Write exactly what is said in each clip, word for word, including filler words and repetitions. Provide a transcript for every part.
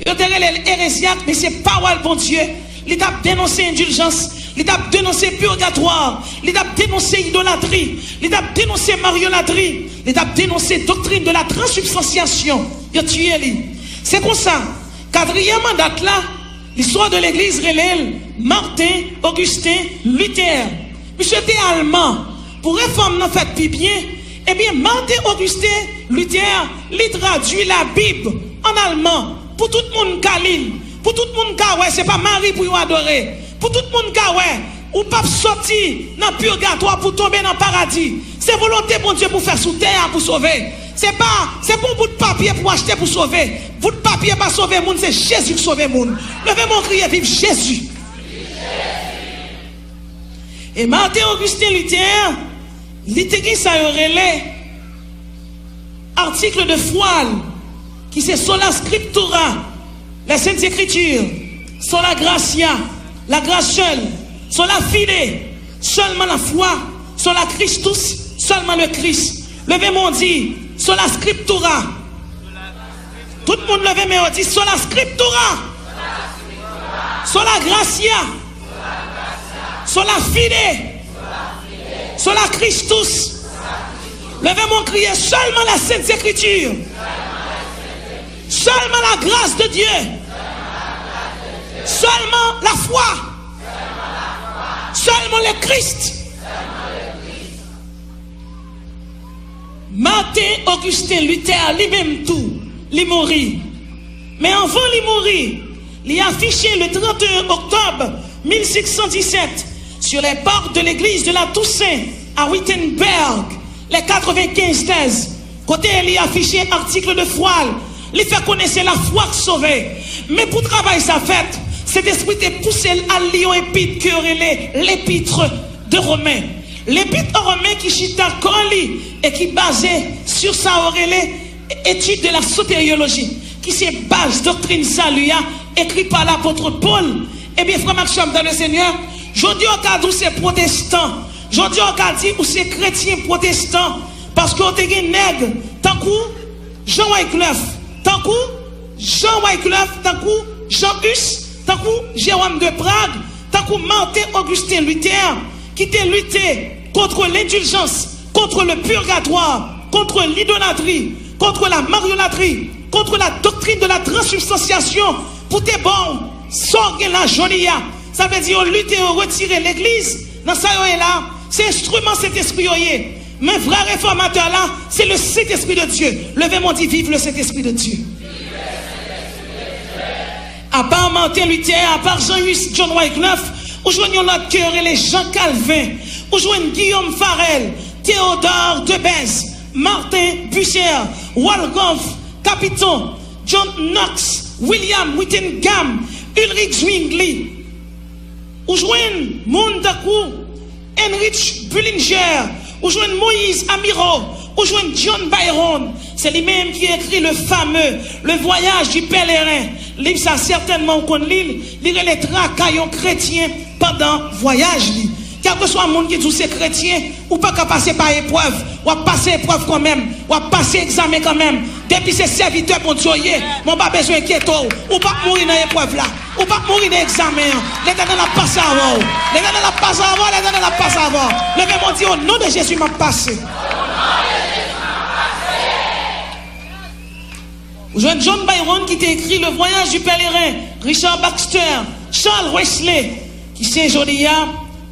Yo te rele l erezyak, men se pawòl Bondye. Li t ap denonse endiljans, li t ap denonse pigatwa, li t ap denonse idolatri, li t ap denonse maryolatri, li t ap denonse doktrin de la transubstantiation. Yo tiye li. Se konsa, katriyèm an dat la, listwa de legliz rele l Martin Augustin Luther. Misye te alman. Pou refòm nan fèt pi byen, ebyen, Martin Augustin Luther, li tradui Labib an alman pou tout moun ka li l, pou tout moun ka wè se pa Mari pou yo adore, pou tout moun ka wè ou p ap soti nan pigatwa pou tonbe nan paradi. Se volonte Bondye pou fè sou tè a pou sove. Se pa, se pa yon bout papye pou achte pou sove. Bout papye pa sove moun, se Jezi k sove moun. Leve men w, kriye, viv Jezi! E Martin Augustin Luther, li te gen sa yo rele article de foi l, ki se Sola Scriptura, les Saintes Écritures, Sola Gratia, la grâce seule, Sola Fide, sèlman lafwa, Sola Christus, sèlman le Christ. Leve men w di, Sola Scriptura. Tout moun leve men yo, di, Sola Scriptura. Sola Gratia. Sola Fide. Sola Christus. Leve men w, kriye, sèlman les Saintes Écritures. Sèlman la grâce de Dieu. Sèlman lafwa. Sèlman le Christ. Martin Augustin Luther, li menm tou, li mouri. Men anvan li mouri, li afiche le trente et un octobre mille cinq cent dix-sept sur les portes de l'église de la Toussaint à Wittenberg, les quatre-vingt-quinze thèses, kote li afiche article de foi l, li fè konnen se lafwa k sove. Men pou travay sa fèt, Sentespri te pouse l al li yon epit ke yo rele L'Épître de Romains. Lepit an Romen ki chita kò li e ki baze sou sa yo rele Étude de la soteriologie, ki se baz doktrin sali a, ekri pa lapot Pòl. Ebyen, frè m ak sè m dans le Seigneur, jodi a w ka di w se pwotestan. Jodi a w ka di ou se kretyen pwotestan, paske w te gen nèg tankou Jean Wycliffe, tankou Jean Wycliffe, tankou Jean Hus, tankou Jérôme de Prague, tankou Martin Augustin Luther, ki te lite contre l'indulgence, contre le purgatoire, contre l'idolâtrie, contre la mariolatrie, contre la doctrine de la transubstantiation, pou te ba w sa w gen la jodi a. Sa vle di yo lite, yo retire legliz nan sa yo ye la. Se enstriman Sentespri yo ye. Men vrè refòmatè la, se le Saint-Esprit de Dieu. Leve men w, di, vive le Saint-Esprit de Dieu. Apa Martin Luther, apa Jean Huss, John Wycliffe, ou jwenn yon lòt ke yo rele Jean Calvin, ou jwenn Guillaume Farel, Théodore de Bèze, Martin Bucer, Walworth Capito, John Knox, William Whittingham, Ulrich Zwingli. Ou jwenn moun tankou Heinrich Bullinger, ou jwenn Moïse Amirault, ou jwenn John Byron. Se li menm ki ekri le fameux Le Voyage du Pèlerin. Liv sa, sètènman, ou konn li l, li rele Traka yon kretyen pandan vwayaj li. Kèlkeswa moun ki di w se kretyen, ou pa ka pase pa eprèv, w ap pase eprèv kanmenm, w ap pase egzamen kanmenm. Depi se sèvitè Bondye w ye, men w pa bezwen enkyete w, ou p ap mouri nan eprèv la. Ou p ap mouri nan egzamen an. Letènèl ap pase avè w. Letènèl ap pase avè w. Letènèl ap pase avè w. Leve men w, di, o non de Jezi, m ap pase. Ou jwenn John Byron ki te ekri Le Voyage du Pèlerin, Richard Baxter, Charles Wesley, ki se jodi a,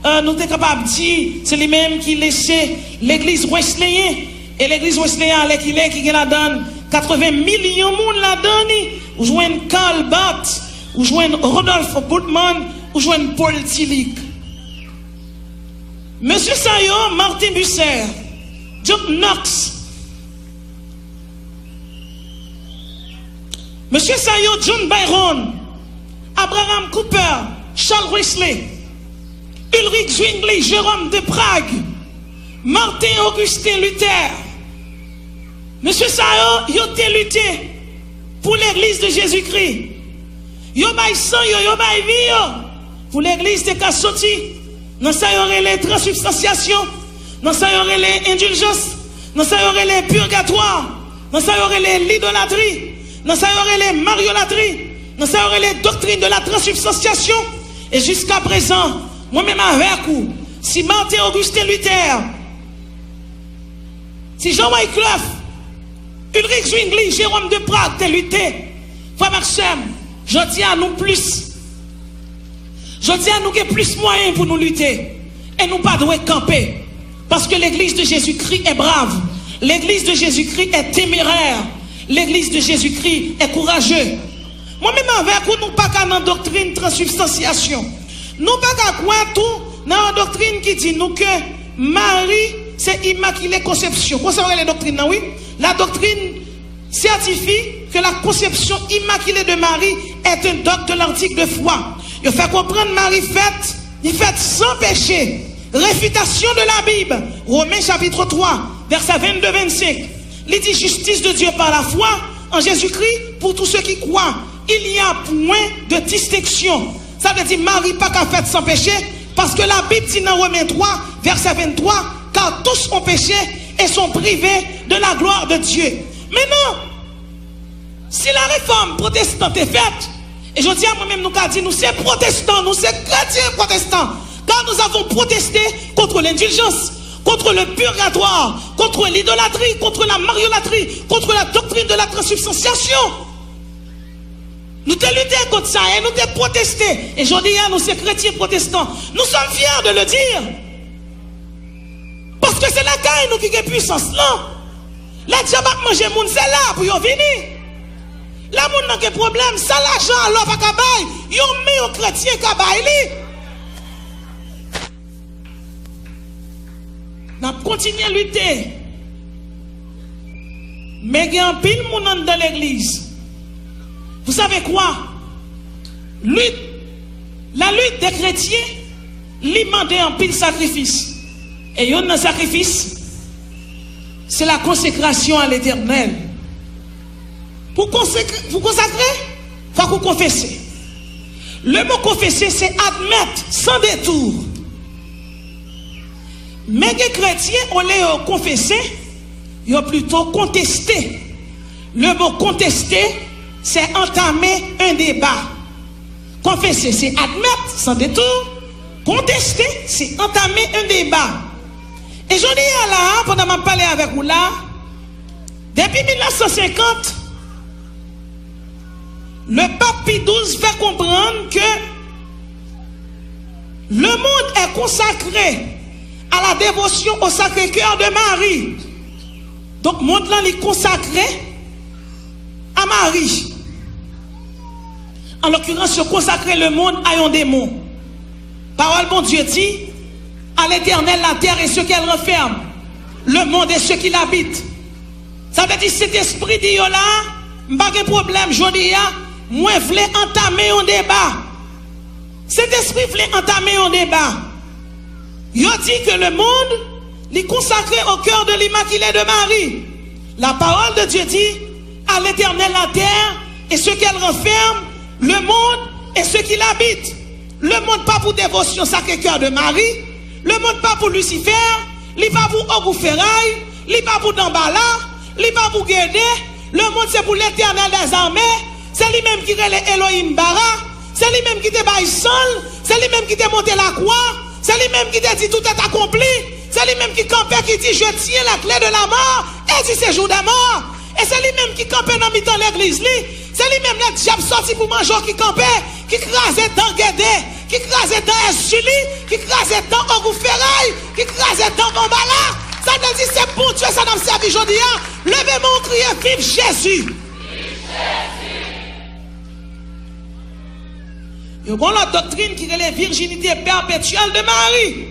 euh, nou te kapab di, se li menm ki lese legliz wesleyen. E legliz wesleyen, alèkile, ki gen ladan l katreven milyon moun ladan li. Ou jwenn Karl Barth, ou jwenn Rudolf Bultmann, ou jwenn Paul Tillich. Mesye sa yo, Martin Bucer, John Knox, mesye sa yo, John Byron, Abraham Kuyper, Charles Wesley, Ulrich Zwingli, Jérôme de Prague, Martin Augustin Luther, mesye sa yo, yo te lite pou legliz de Jezikri. Yo bay san yo, yo bay vi yo pou legliz te ka soti nan sa yo rele transibstansyasyon, nan sa yo rele endiljans, nan sa yo rele pigatwa, nan sa yo rele lidolatri, nan sa yo rele maryolatri, Nan sa yo rele doktrin de la transubstantiation. E jiska prezan, mwen menm avèk ou, si Martin Augustin Luther, si Jean Wycliffe, Ulrich Zwingli, Jérôme de Prague te lite, frè m ak sè m, jodi a nou plis. Jodi a nou gen plis mwayen pou nou lite. E nou pa dwe kanpe. Parce que l'Église de Jésus-Christ est brave. L'Église de Jésus-Christ est téméraire. L'Église de Jésus-Christ est courageux. Mwen menm avèk ou, nou pa ka nan doktrin transubstantiation. Nou pa ka kwè tou nan yon doktrin ki di nou ke Mari se Imakile Konsepsyon. Konsa yo rele doktrin nan, wi. La doctrine certifie que la conception immaculée de Marie est un dogme de l'antique de foi. Yo fè konprann Mari fèt, li fèt san peche. Réfutation de la Bible, Romains chapitre trois, verset vingt-deux vingt-cinq. Li di, justice de Dieu par la foi en Jésus-Christ pour tous ceux qui croient. Il n'y a point de distinction. Sa vle di Mari pa ka fèt san peche, paske Labib di nan Romen twa, vèsè venntwa, car tous ont péché et sont privés de la gloire de Dieu. Maintenant, si la réforme protestante est faite, e jodi a mwen menm nou ka di nou se pwotestan, nou se kretyen pwotestan, car nous avons protesté contre l'indulgence, contre le purgatoire, contre l'idolâtrie, contre la mariolatrie, contre la doctrine de la transubstantiation. Nou te lite kont sa e nou te pwoteste. E jodi a nou se kretyen pwotestan. Nous sommes fiers de le dire. Paske se lakay nou ki gen pwisans lan. Lè dyab ap manje moun, se la pou yo vini. Lè moun nan gen pwoblèm, sa lajan alò pa ka bay, yon men yon kretyen ka bay li. N ap kontinye lite. Men gen anpil moun anndan legliz. Vous savez quoi? Lutte, la lutte des chrétiens, li mande anpil sakrifis. E youn nan sakrifis, se la consécration à l'Éternel. Pou konsekre, pou konsakre, fòk ou konfese. Le mot confesser, c'est admettre sans détour. Men gen kretyen, olye yo konfese, yo plito konteste. Le mot contester, c'est entamer un débat. Konfese, se admèt, sans détour. Konteste, se antame un débat. E jodi a la a, pandan m ap pale avèk ou la, depi mil nèf san senkant, le pape Pie douze fait comprendre que le monde est consacré à la dévotion au Sacré-Cœur de Marie. Donk, mond lan, li konsakre a Mari. En l'occurrence, yo konsakre lemonn a yon demon. Pawòl Bondye di, à l'Éternel la terre et ce qu'elle renferme, le monde et ceux qui l'habitent. Sa vle di, Sentespri di yo la, m pa gen pwoblèm jodi a, mwen vle antame yon deba. Sentespri vle antame yon deba. Yo di ke lemonn, li konsakre au cœur de l'Immaculée de Marie. La parole de Dieu dit, à l'Éternel la terre et ce qu'elle renferme, le monde et ceux qui l'habitent. Lemonn pa pou devosyon Sacré-Cœur de Marie. Lemonn pa pou Lisifè. Li pa pou Ogou Feray. Li pa pou Danbala. Li pa pou Gede. Lemonn se pou Letènèl dèzame. Se li menm ki rele Elohim Bara. Se li menm ki te bay san l. Se li menm ki te monte lakwa. Se li menm ki te di, tout est accompli. Se li menm ki kanpe, ki di, je tiens la clé de la mort et du séjour des morts. E se li menm ki kanpe nan mitan legliz li. Se li menm lè dyab sòti pou manje w ki kanpe, ki kraze dan Gede, ki kraze dan Èzili, ki kraze dan Ogou Feray, ki kraze dan Danbala. Sa vle di se Bondye sa n ap sèvi jodi a. Leve men w, kriye, viv Jezi! Yo gen yon lòt doktrin ki rele virginité perpétuelle de Marie.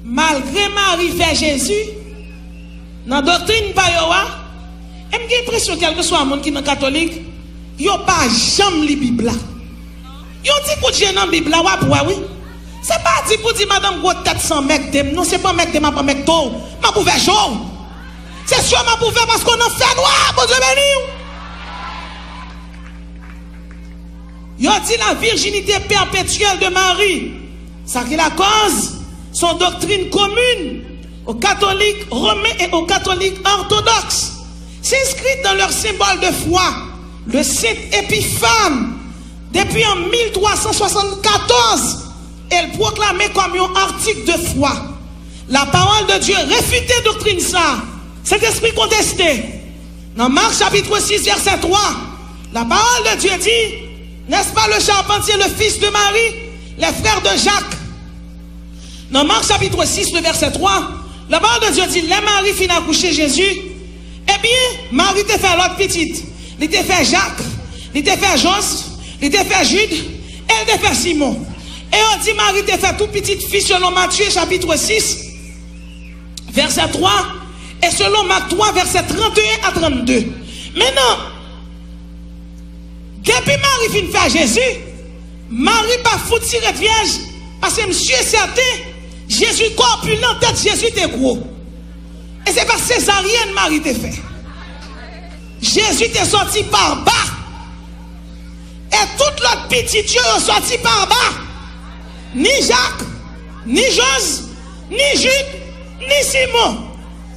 Malgre Mari fè Jezi, nan doktrin pa yo a, e m gen enpresyon kèlkeswa moun ki nan katolik, yo pa janm li Bib la. Yon ti kout je nan Bib la, w ap wè wi. Se pa di pou di madanm gwo tèt san mègde m, non, se pa mègde m ap anmègde w, m ap ouvè je w. Se je w m ap ouvè paske w nan fènwa, Bondye beni w. Yo di la virginité perpétuelle de Marie. Sa ki lakòz, se yon doktrin komin aux catholiques romains et aux catholiques orthodoxes. C'est inscrit dans leur symbole de foi. Le Saint Épiphane, depi an mil twa san swasannkatòz, e l pwoklame kòm yon artik de fwa. La parole de Dieu refite doktrin sa a. Sentespri konteste. Nan Mak chapit sis vèsè twa, la parole de Dieu dit, n'est-ce pas le charpentier, le fils de Marie, les frères de Jacques? Nan Mak chapit sis, le vèsè twa, la parole de Dieu dit, lè Mari fin akouche Jezi, ebyen, Mari te fè lòt pitit. Li te fè Jak, li te fè Jos, li te fè Jid, e li te fè Simon. E yo di Mari te fè tout pitit fi selon Matye chapit sis, vèsè twa, e selon Mak twa, vèsè trannteyen a trannde. Mentnan, depi Mari fin fè Jezi, Mari pa fouti ret vyèj, paske m si e sèten, Jezi kòpilan, tèt Jezi te gwo. E se pa sezaryèn Mari te fè. Jezi te sòti pa ba. E tout lòt pitit yo, yo sòti pa ba. Ni Jak, ni Jos, ni Jid, ni Simon.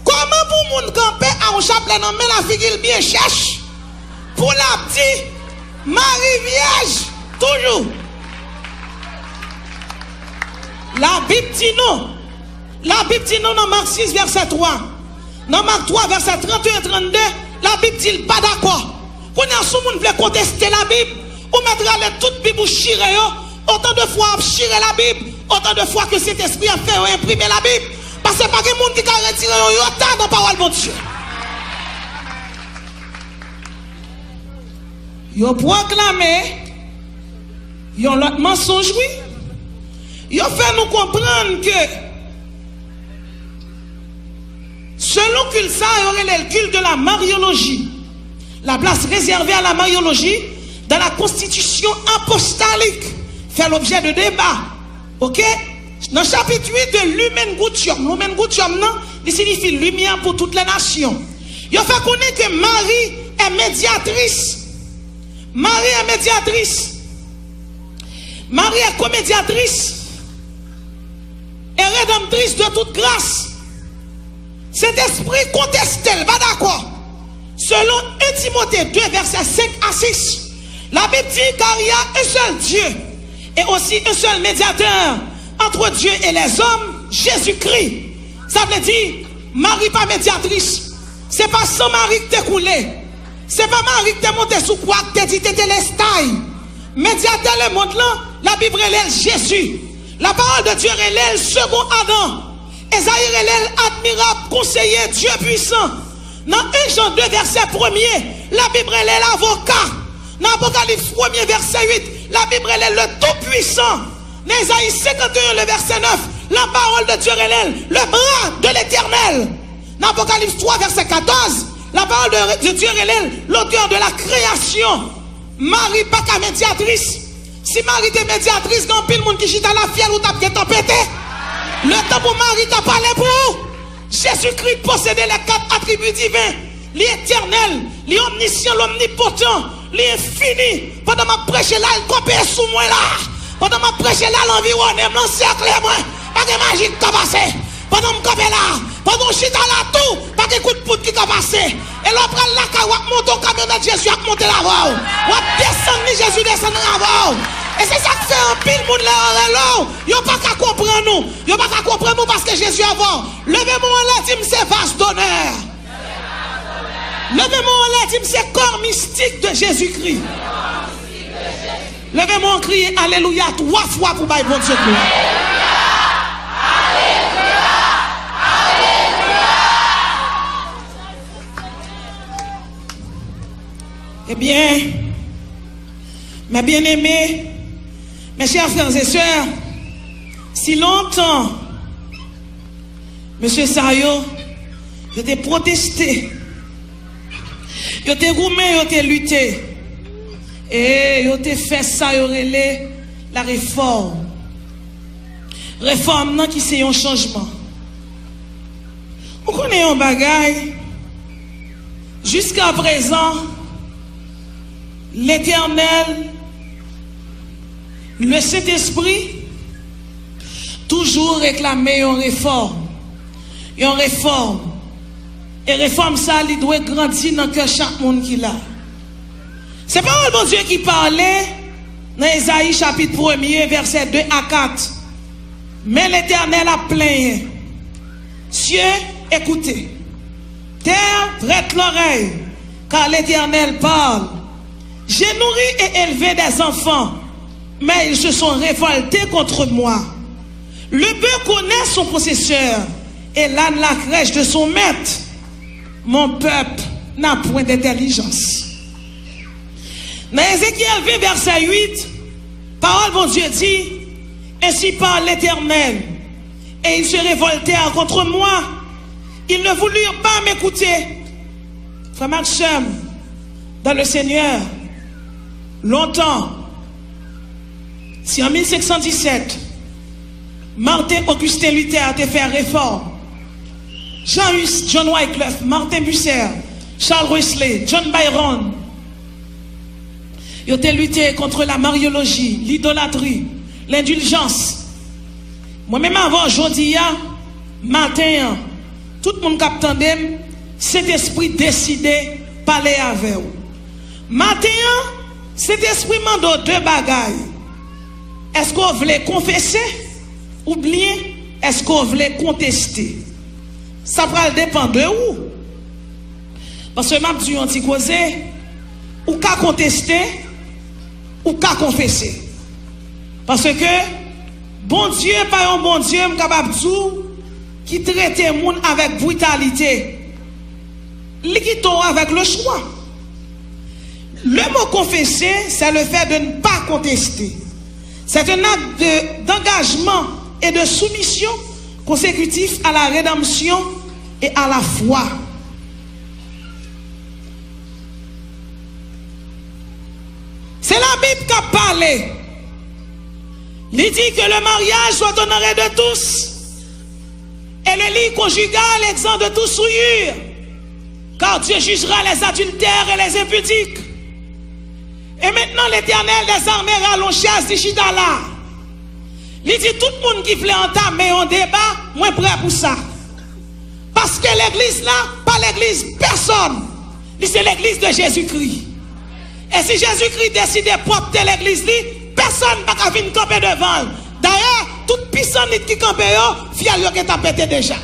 Kòman pou moun kanpe a yon chaplè nan men l, figi l byen chèch, pou l ap di, Mari vyèj toujou? Labib di nou, Labib di nou nan Mak sis vèsè twa, nan Mak twa vèsè trannteyen trannde, Labib di l pa dakò. Kounye a, si yon moun vle konteste Labib, ou mèt rale tout Bib ou chire yo, otan de fwa w ap chire Labib, otan de fwa ke Sentespri a fè yo enprime Labib. Paske pa gen moun ki ka retire yon yota nan pawòl Bondye. Yo pwoklame yon lòt mansonj, wi. Yo fè nou konprann ke, selon kilt sa, yo rele l culte de la mariologie, la place réservée à la mariologie dans la constitution apostolique, fait l'objet de débats. Oke? Nan chapit uit de Lumen Gentium, Lumen Gentium nan, li siyifi limyè pou tout lè nasyon. Yo fè konnen ke Marie est médiatrice. Marie est médiatrice. Marie est co-médiatrice et rédemptrice de toute grâce. Sentespri konteste l, pa dakò. Selon un Timothée deux, vèsè senk a sis, Labib di, car il y a un seul Dieu et aussi un seul médiateur entre Dieu et les hommes, Jésus-Christ. Sa vle di, Mari pa medyatris. Se pa san Mari k te koule. Se pa Mari k te monte sou kwa k te di tetelestay. Medyatè lemonn lan, Labib rele l Jezi. La parole de Dieu rele l Second Adam. Ezayi rele l admirab, konseye, Dye pwisan. Nan en Jan de vèsè premye, Labib rele l avoka. Nan Apokalips premye vèsè uit, Labib rele l le Tout-Puissant. Nan Ezayi senkanteyen le vèsè nèf, la parole de Dieu rele l le bras de l'Éternel. Nan Apokalips twa vèsè katòz, la parole de, de Dieu rele l l'auteur de la création. Mari pa ka medyatris. Si Mari te medyatris, gen anpil moun ki chita la, fyèl ou t ap gentan pete. Letan pou Mari ta pale pou ou. Jezikri posede les quatre attributs divins. Li etènèl, li omnisyan, lomnipotan, li enfini. Pandan m ap preche la, l kanpe sou mwen la. Pandan m ap preche la, l anviwonnen m, l ansèkle mwen. Pa gen maji k ka pase. Pandan m kanpe la, pandan w chita la tou, pa gen kout poud ki ka pase. E lè w pral lakay, w ap monte yon kamyonèt, Jezi ap monte l avè w. W ap desann li, Jezi desann avè w. E se sa k fè anpil moun lè yo rele w, yo pa ka konprann ou. Yo pa ka konprann ou paske Jezi avè w. Leve men w anlè, di m se vase d'honneur. Leve men w anlè, di m se corps mystique de Jésus-Christ. Leve men w kriye alelouya twa fwa pou bay Bondye glwa. Ebyen, mes bien-aimés, mes chers frères et sœurs, si lontan mesye sa yo, yo te pwoteste, yo te goumen, yo te lite, e yo te fè sa yo rele la réforme. Refòm nan ki se yon chanjman. Ou konnen yon bagay, jiska prezan, Letènèl, le Sentespri, toujou reklame yon refòm. Yon refòm. E refòm sa, li dwe grandi nan kè chak moun ki la. Se pawòl Bondye ki pale nan Ezayi chapit premye, vèsè de a kat. Men Letènèl ap plenyen. Cieux, écoutez. Terre, prête l'oreille, car l'Éternel parle. J'ai nourri et élevé des enfants, mais ils se sont révoltés contre moi. Le bœuf connaît son possesseur, et l'âne la crèche de son maître. Mon peuple n'a point d'intelligence. Nan Ezekyèl ven, vèsè uit, pawòl Bondye di, Ainsi parle l'Éternel, et ils se révoltèrent contre moi. Ils ne voulurent pas m'écouter. Frè m ak sè m, dans le Seigneur, lontan, si an mil senk san disèt, Martin Augustin Luther te fè refòm, Jean Hus, John Wycliffe, Martin Bucer, Charles Wesley, John Byron, yo te lite kont la maryoloji, lidolatri, lendilzans. Mwen menm avè w jodi a, maten an, tout moun k ap tande m, Sentespri deside pale avè w. Maten an, Sentespri mande w de bagay. Èske w vle konfese oubyen èske w vle konteste? Sa pral depann de ou. Paske m ap di w yon ti koze, ou ka konteste, ou ka konfese. Paske Bondye pa yon Bondye, m kapab di w, ki trete moun avèk britalite. Li kite w avèk le choix. Le mot confesser, c'est le fait de ne pas contester. C'est un acte de, d'engagement et de soumission consécutif à la rédemption et à la foi. Se Labib k ap pale. Li di que le mariage soit honoré de tous et le lit conjugal exempt de toute souillure, car Dieu jugera les adultères et les impudiques. Et maintenant, l'Éternel des armées rale yon chèz, li chita la. Li di, tout moun ki vle antame yon deba, mwen prè pou sa. Paske legliz la, pa legliz pèsòn. Li se legliz de Jezikri. E si Jezikri deside pwòpte legliz li, pèsòn pa ka vin kanpe devan l. Dayè, tout pisanit ki kanpe yo, fyèl yo gentan pete deja.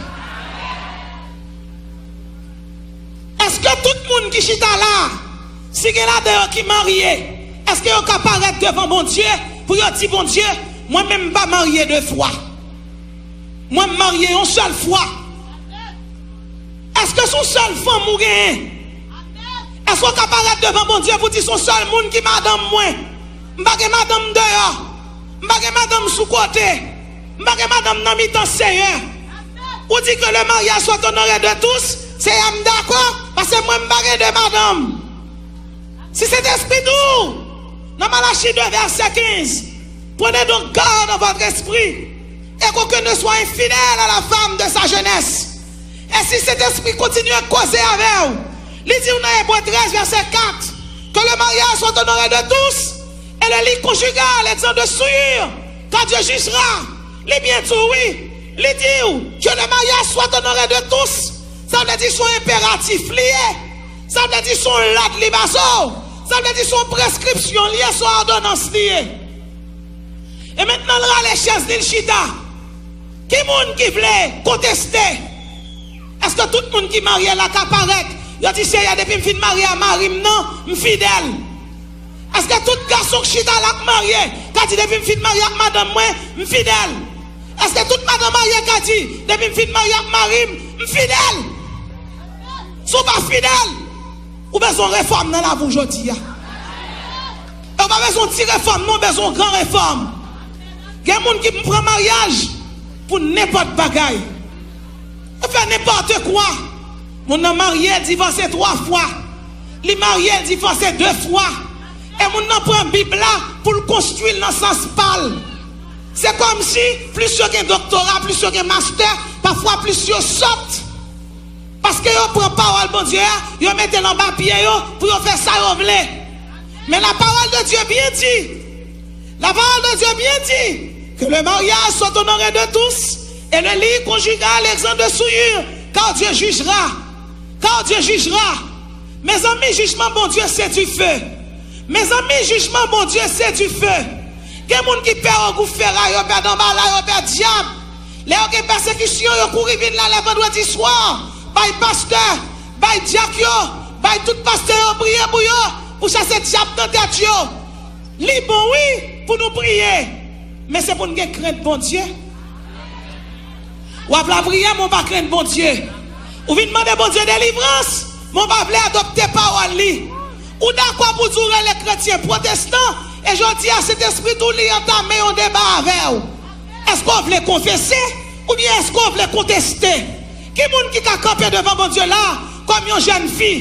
Èske tout moun ki chita la, si gen ladan yo ki marye, èske yo ka parèt devan Bondye pou yo di, Bondye, mwen menm m pa marye de fwa. Mwen m marye yon sèl fwa. Èske se yon sèl fanm ou genyen? Èske w ka parèt devan Bondye pou di, se yon sèl moun ki madanm mwen? M pa gen madanm deyò. M pa gen madanm sou kote. M pa gen madanm nan mitan, Senyè. Ou di que le mariage soit honoré de tous, Senyè, m dakò, paske mwen, m pa gen de madanm. Si Sentespri di w, nan Malachi de vèsè kenz, prenez donc garde à votre esprit, et qu'aucun ne soit infidèle à la femme de sa jeunesse. E si Sentespri kontinye koze avè w, li di w nan Ebre trèz vèsè kat, que le mariage soit honoré de tous, et le lit conjugal exempt de souillure, car Dieu jugera. Li byen di w, wi. Li di w, que le mariage soit honoré de tous. Sa vle di se yon enperatif li ye. Sa vle di se yon lòd li ba w. Sa vle di se yon preskripsyon li ye, se yon òdonans li ye. E mentnan l rale chèz li, l chita. Ki moun ki vle konteste? Èske tout moun ki marye la ka parèt, yo di, Senyè, depi m fin marye a mari m nan, m fidèl? Èske tout gason k chita la k marye ka di, depi m fin marye ak madanm mwen, m fidèl? Èske tout madanm marye ka di, depi m fin marye ak mari m, m fidèl? Si w pa fidèl, ou bezwen refòm nan lavi w jodi a. E w pa bezwen yon ti refòm, non, w bezwen yon gran refòm. Gen moun ki pran maryaj pou nenpòt bagay. Yo fè nenpòt kwa. Moun nan marye, divòse twa fwa. Li marye, divòse de fwa. E moun nan pran Bib la pou l konstwi l nan sans pa l. Se kòmsi plis yo gen doktora, plis yo gen mastè, pafwa plis yo sòt. Paske yo pran pawòl Bondye a, yo mete l anba pye yo pou yo fè sa yo vle. Men la parole de Dieu bien dit, la parole de Dieu bien dit, que le mariage soit honoré de tous et le lit conjugal exempt de souillure, car Dieu jugera. Car Dieu jugera. Mezanmi, jijman Bondye se du feu. Mezanmi, jijman Bondye se dife. Gen moun ki pè ogou, feray, yo pè danbala, yo pè dyab. Lè yo gen pèsekisyon, yo kouri vin la lè vandredi swa, bay pastè, bay dyak yo, bay tout pastè yo priye pou yo, pou chase dyab nan tèt yo. Li bon, wi, pou nou priye, men se pou n gen krent Bondye. W ap lapriyè, men w pa krenn Bondye. Ou vin mande Bondye delivrans, men w pa vle adopte pawòl li. Ou dakò pou di w rele kretyen pwotestan, e jodi a Sentespri di w li antame yon deba avè w. Èske w vle konfese, oubyen èske w vle konteste? Ki moun ki ka kanpe devan Bondye la, kòm yon jèn fi,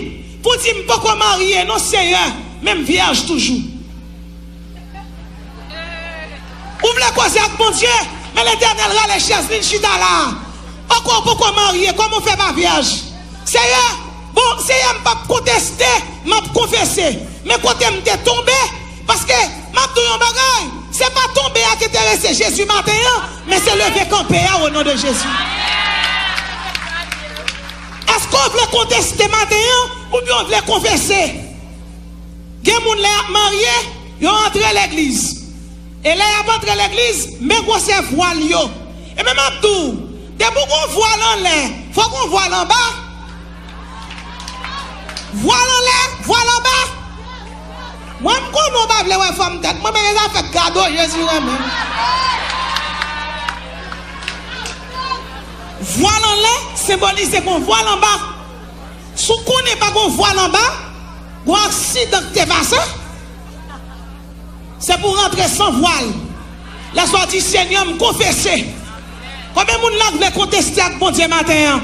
pou di, "M poko marye, non, Seyè, men m vyèj toujou"? Ou vle koze ak Bondye, men Letènèl rale chèz li, l chita la. Ankò, ou poko marye, kòman w fè pa vyèj? Seyè, bon, Seyè, m p ap konteste, m ap konfese. Men kote m te tonbe, paske m ap di w yon bagay, se pa tonbe a ki enterese Jezi maten an, men se leve kanpe a, o non de Jezi. Èske w vle konteste maten an, oubyen w vle konfese? Gen moun lè y ap marye, yo antre legliz. E lè y ap antre legliz, men gwosè vwal yo. E men m ap di w, depi w gon vwal anlè, fò w gon vwal anba. Vwal anlè, vwal anba. Mwen, m konnen w pa vle wè fòm tèt mwen, men gen zafè gado Jezi renmen. Vwal anlè senbolize gon vwal anba. Si w konnen pa gon vwal anba, gon aksidan k te pase, se pou w rantre san vwal. Lè sa w di, "Senyè, m konfese." Konbyen moun la k vle konteste ak Bondye maten an?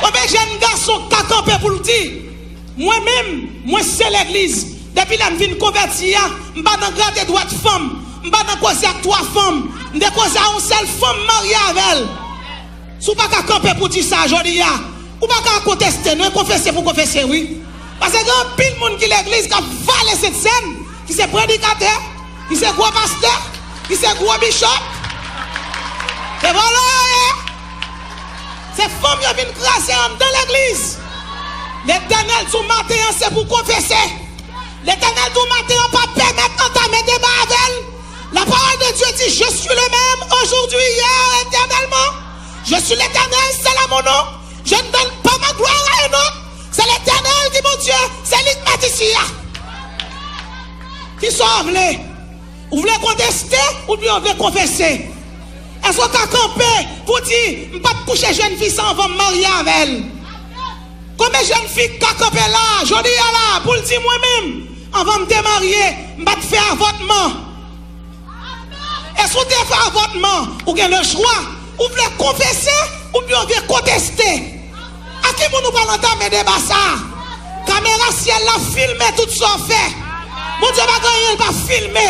Konbyen jèn gason k ka kanpe pou l di, "Mwen menm, mwen se legliz. Depi lè m vin konvèti a, m pa nan grate dwèt fanm, m pa nan koze ak twa fanm, m te koze a yon sèl fanm, m marye avè l"? Si w pa ka kanpe pou di sa jodi a, ou pa ka konteste, non, e konfese pou konfese, wi. Paske gen anpil moun ki legliz k ap vale Sentsèn, ki se predikatè, ki se gwo pastè, ki se gwo bishop. Se vòlò yo ye. Se fanm yo vin kraze anndan legliz. Letènèl di w maten an, se pou konfese. Letènèl di w maten an, pa pèmèt antame deba avè l. La parole de Dieu dit, "Je suis le même aujourd'hui, hier, éternellement. Je suis l'Éternel, c'est là mon nom. Je ne donne pas ma gloire à un autre. C'est l'Éternel qui est mon Dieu, c'est li k mèt isi a." Kisa w vle? Ou vle konteste, oubyen w vle konfese? Èske w ka kanpe pou di, "M p ap kouche jèn fi sa anvan m marye avè l"? Konbyen jèn fi k ka kanpe la, jodi a la, pou l di, "Mwen menm, anvan m te marye, m pa t fè avòtman"? E si w te fè avòtman, ou gen lechwa, ou vle konfese, oubyen w vle konteste? Ak ki moun ou pral antame deba sa a? Kamera syèl la filme tout sa w fè. Bondye pa gen anyen l pa filme.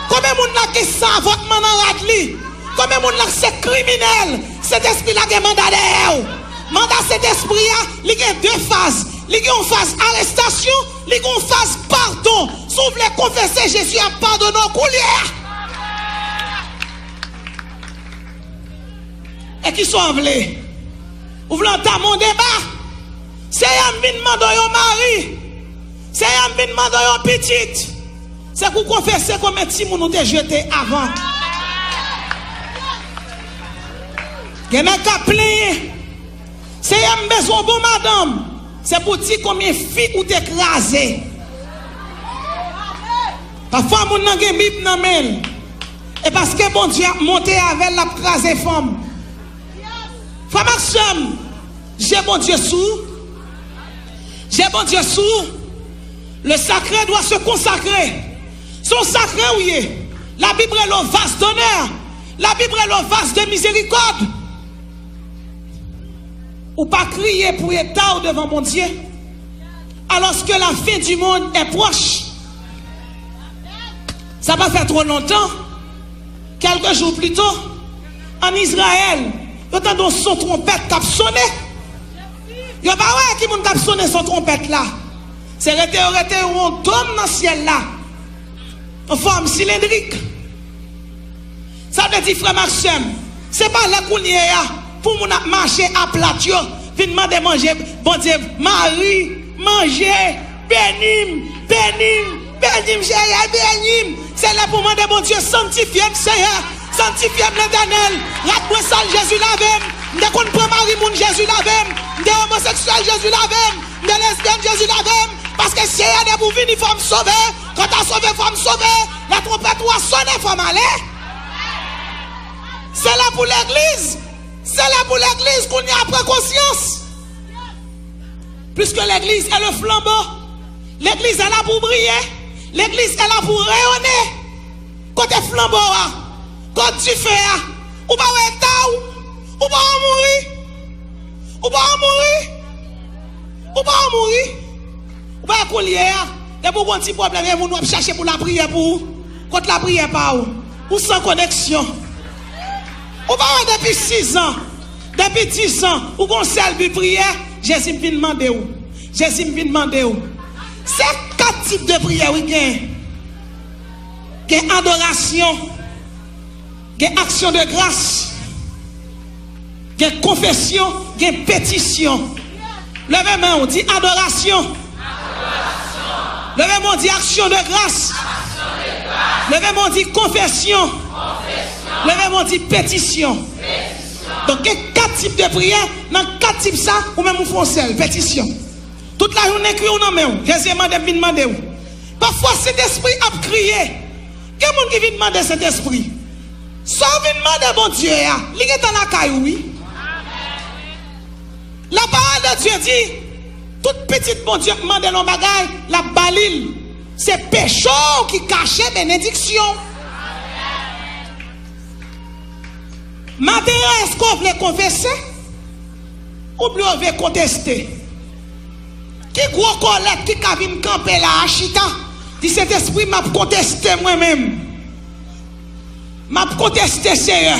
Konbyen moun la gen san avòtman nan rad li? Konbyen moun la se kriminèl? Sentespri la gen manda dèyè w. Manda Sentespri a, li gen de faz. Li gen yon faz arestasyon, li gen yon faz padon. Si w vle konfese, Jezi ap padone w koulye a. E kisa w vle? Ou vle antame yon deba? Seyè, m vin mande w yon mari. Seyè, m vin mande w yon pitit. Se pou konfese konbyen timoun ou te jete avan. Gen nèg k ap plenyen. Seyè, m bezwen yon bon madanm. Se pou di konbyen fi ou te kraze. Pafwa moun nan gen Bib nan men l. E paske Bondye ap monte avè l, l ap kraze fanm. Frè m ak sè m, je Bondye sou ou. Je Bondye sou ou. Le sacré doit se consacrer. Se yon sakre ou ye. Labib rele w vase d'honneur. Labib rele w vase de miséricorde. Ou pa kriye pou eta w devan Bondye, alòske la fin du monde est proche. Sa pa fè twò lontan, kèlke jou pli to, ann Izrayèl, yo tande yon son twonpèt k ap sone. Yo pa wè ki moun k ap sone son twonpèt la. Se rete yo rete yon dòm nan syèl la, an fòm silendrik. Sa vle di, frè m ak sè m, se pa lè kounye a pou moun ap mache a plat yo vin mande manje, Bondye, Mari, manje, beni m, beni m, Beni m, Seyè, beni m. Se lè pou mande Bondye, sanktifye m, Seyè. Sanktifye m, Letènèl. Rad mwen sal, Jezi lave m. M te konn pran mari moun, Jezi lave m. M te omoseksyèl, Jezi lave m. M te lesbyèn, Jezi lave m. Paske Seyè, depi w vini, fò m sove. Kan w ta sove, fò m sove. Lè twonpèt ou a sonnen, fò m ale. Se lè pou legliz. Se lè pou legliz kounye a pran konsyans. Puisque l'église est le flambeau, legliz la pou briye, legliz la pou reyone. Kote flanbo a? Kote dife a? Ou pa wè eta w? Ou pa wè mouri? Ou pa wè mouri? Ou pa wè mouri? Ou pa wè koulye a? Depi w gon ti pwoblèm, e moun w ap chache pou lapriyè pou ou. Kot lapriyè pa ou? Ou san koneksyon. Ou pa wè depi sizan, depi dizan, ou gon sèl bi priyè, Jezi m vin mande w. Jezi m vin mande w. Se kat tip de priyè wi gen. Gen adorasyon, gen aksyon de gras, gen konfesyon, gen petisyon. Leve men w, di adorasyon. Leve men w, di aksyon de gras. Leve men w, di konfesyon. Leve men w, di petisyon. Donk, gen kat tip de priyè. Nan kat tip sa, ou menm ou fè yon sèl, petisyon. Tout lajounen kwi w nan men w. Jezi mande m vin mande w. Pafwa, Sentespri ap kriye. Gen moun ki vin mande Sentespri. Sa w vin mande Bondye a, li gentan lakay ou, wi. Lapawòl de Dye di, tout pitit Bondye k mande l yon bagay, l ap ba li l. Se peche w ki kache benediksyon. Maten an, èske w vle konfese? Oubyen w vle konteste? Ki gwo kòlèt ki ka vin kanpe la a chita? Di, Sentespri, m ap konteste mwen menm. M ap konteste, Seyè.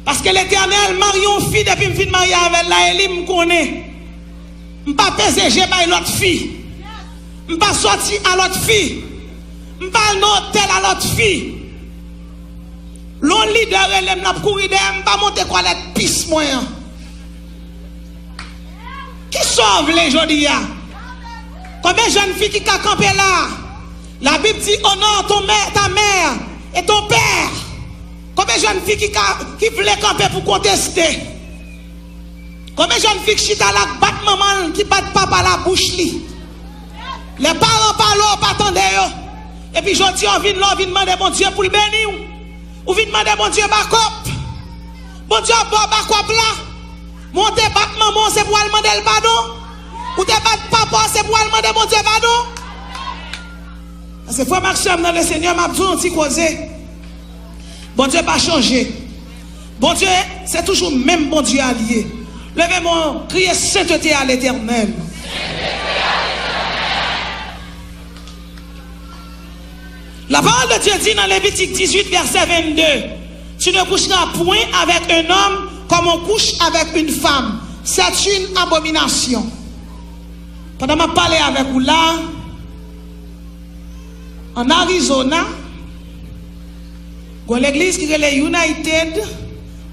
Paske Letènèl, m marye yon fi, depi m fin marye avè l la, e li m konnen. M pa peze je bay lòt fi. M pa sòti a lòt fi. M pa al nan otèl a lòt fi. Lè yon lidè rele m, l ap kouri dèyè m, m pa monte kòlèt pis mwen an. Kisa w vle jodi a? Konbyen jèn fi ki ka kanpe la? Labib di, honore ton mè, ta mère et ton père. Konbyen jèn fi ki ka, ki vle kanpe pou konteste? Konbyen jèn fi k chita la k bat manman l, ki bat papa l a bouch li? Lè paran pale w pa tande yo. Epi jodi a w vin la, w vin mande Bondye pou l beni w. Ou vin mande Bondye bakòp. Bondye ap ba w bakòp la. Men w te bat manman w, se pou w al mande l padon. Ou te bat papa w, se pou w al mande Bondye padon. Paske frè m ak sè m nan Lesenyè, m ap di w yon ti koze. Bondye pa chanje. Bondye, se toujou menm Bondye a li ye. Leve men w, kriye, Sentete a Letènèl. La parole de Dieu dit dans Lévitique dix-huit, verset vingt-deux, tu ne coucheras point avec un homme comme on couche avec une femme. C'est une abomination. Pandan m ap pale avèk ou la, an Arizona, gon legliz ki rele United